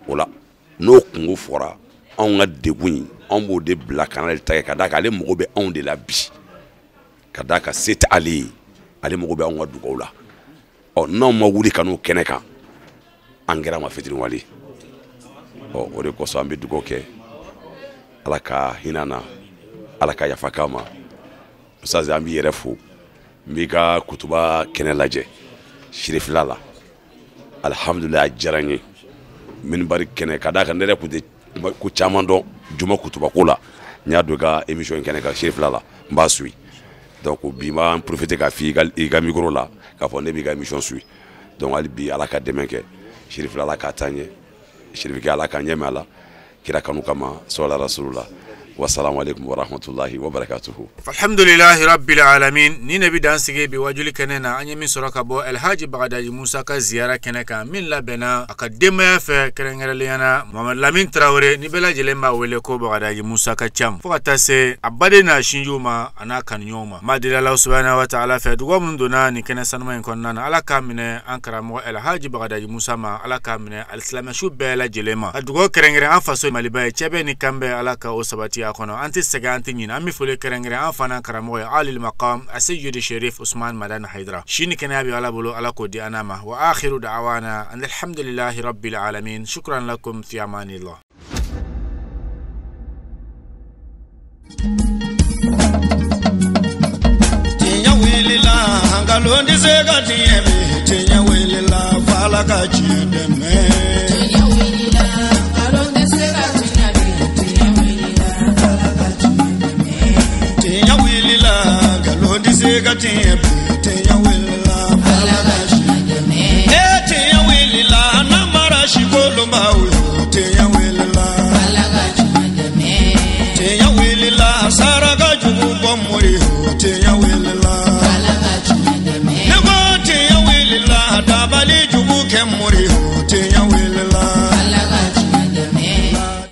O la n'o kungo fɔra, anw ka degun in, anw b'o de bila ka n'ale ta kɛ, ka d'a kan ale mago bɛ anw de la bi, ka d'a kan se tɛ ale ye, ale mago bɛ anw ka dugawu la. Ɔ n'anw ma wuli ka n'o kɛnɛ kan, An kɛra ma fitiriwale. Ɔ, o de kosɔn an bɛ dugawu kɛ, Ala ka hinɛ na, Ala ka yafa k'a ma. Ustaz, an b'i yɛrɛ fo. N b'i ka kutuba kɛnɛ lajɛ sirifila la, alhamdulilayi, a diyara n ye. Minibari kɛnɛ ka d'a kan, ne yɛrɛ tun tɛ ko caman dɔn juma kutuba ko la. N y'a don i ka émission kɛnɛ kan sirifila la, n b'a suit. Donc bi n b'an profiter k'a f'i i ka micro la k'a fɔ ne b'i ka émission suit. Donc hali bi, Ala ka dɛmɛ kɛ sirifila, Ala k'a taa ɲɛ. Sirifikɛ, Ala k'a ɲɛmɛ a la kira kanu kama, sɔla rasulula. Wasalamu alaikum warahmatullahi wabarakatuhu. Alhamdulilahi rabbil alamin. Ni ne bi dan sigi bi wajuli kɛnɛ na. An ye min sɔrɔ ka bɔ Alhaji Bagadaji Musa ka ziyara kɛnɛ kan, min labɛnna a ka denbaya fɛ, kɛrɛnkɛrɛnnenya na Mamadu Lamin Tarawele, ni bɛɛ lajɛlen b'a wele ko Bagadaji Musa ka cam, fo ka taa se a baden n'a sinjiw ma, a n'a kanuɲɔgɔnw ma. Ma deli Ala subahana wa taala fɛ, dugawu minnu donna nin kɛnɛ sanuma in kɔnɔna na, Ala k'a minɛ an karamɔgɔ Alhaji Bagadaji Musa ma, Ala k'a minɛ alisilamɛsu bɛɛ lajɛlen ma. A dugawu kɛrɛnkɛrɛn an faso Maliba ye, cɛbɛ ni kanbɛn, Ala ka o sabati a kɔnɔ. An tɛ sɛgɛn, an tɛ ɲinɛ. An bɛ foli kɛrɛnkɛrɛn an fana karamɔgɔ ye, alil maqam aseyidi Sherif Usman Madani Haidara. Si ni kɛnɛya bɛ Ala bolo, Ala k'o di an n'a ma. Wa akhiru da'wana an alhamdulillahi rabbil alamin. Shukran lakum, fi amanillah. Tiɲɛ wulila, nkalon tɛ se ka tiɲɛ bi. Tiɲɛ wulila, f'Ala ka tiɲɛ dɛmɛ. Tiɲɛ wulila, nkalon tɛ se ka tiɲɛ bi. Tiɲɛ wulila, f'Ala ka tiɲɛ dɛmɛ. Tiɲɛ wulila, nkalon tɛ se ka tiɲɛ bi. Tiɲɛ wulila, f'Ala ka tiɲɛ dɛmɛ. Ee, tiɲɛ wulila, namara si kolonbaw yo. Tiɲɛ wulila, f'Ala ka tiɲɛ dɛmɛ. Tiɲɛ wulila, saraka jugu bɔ mori yo. Tiɲɛ wulila.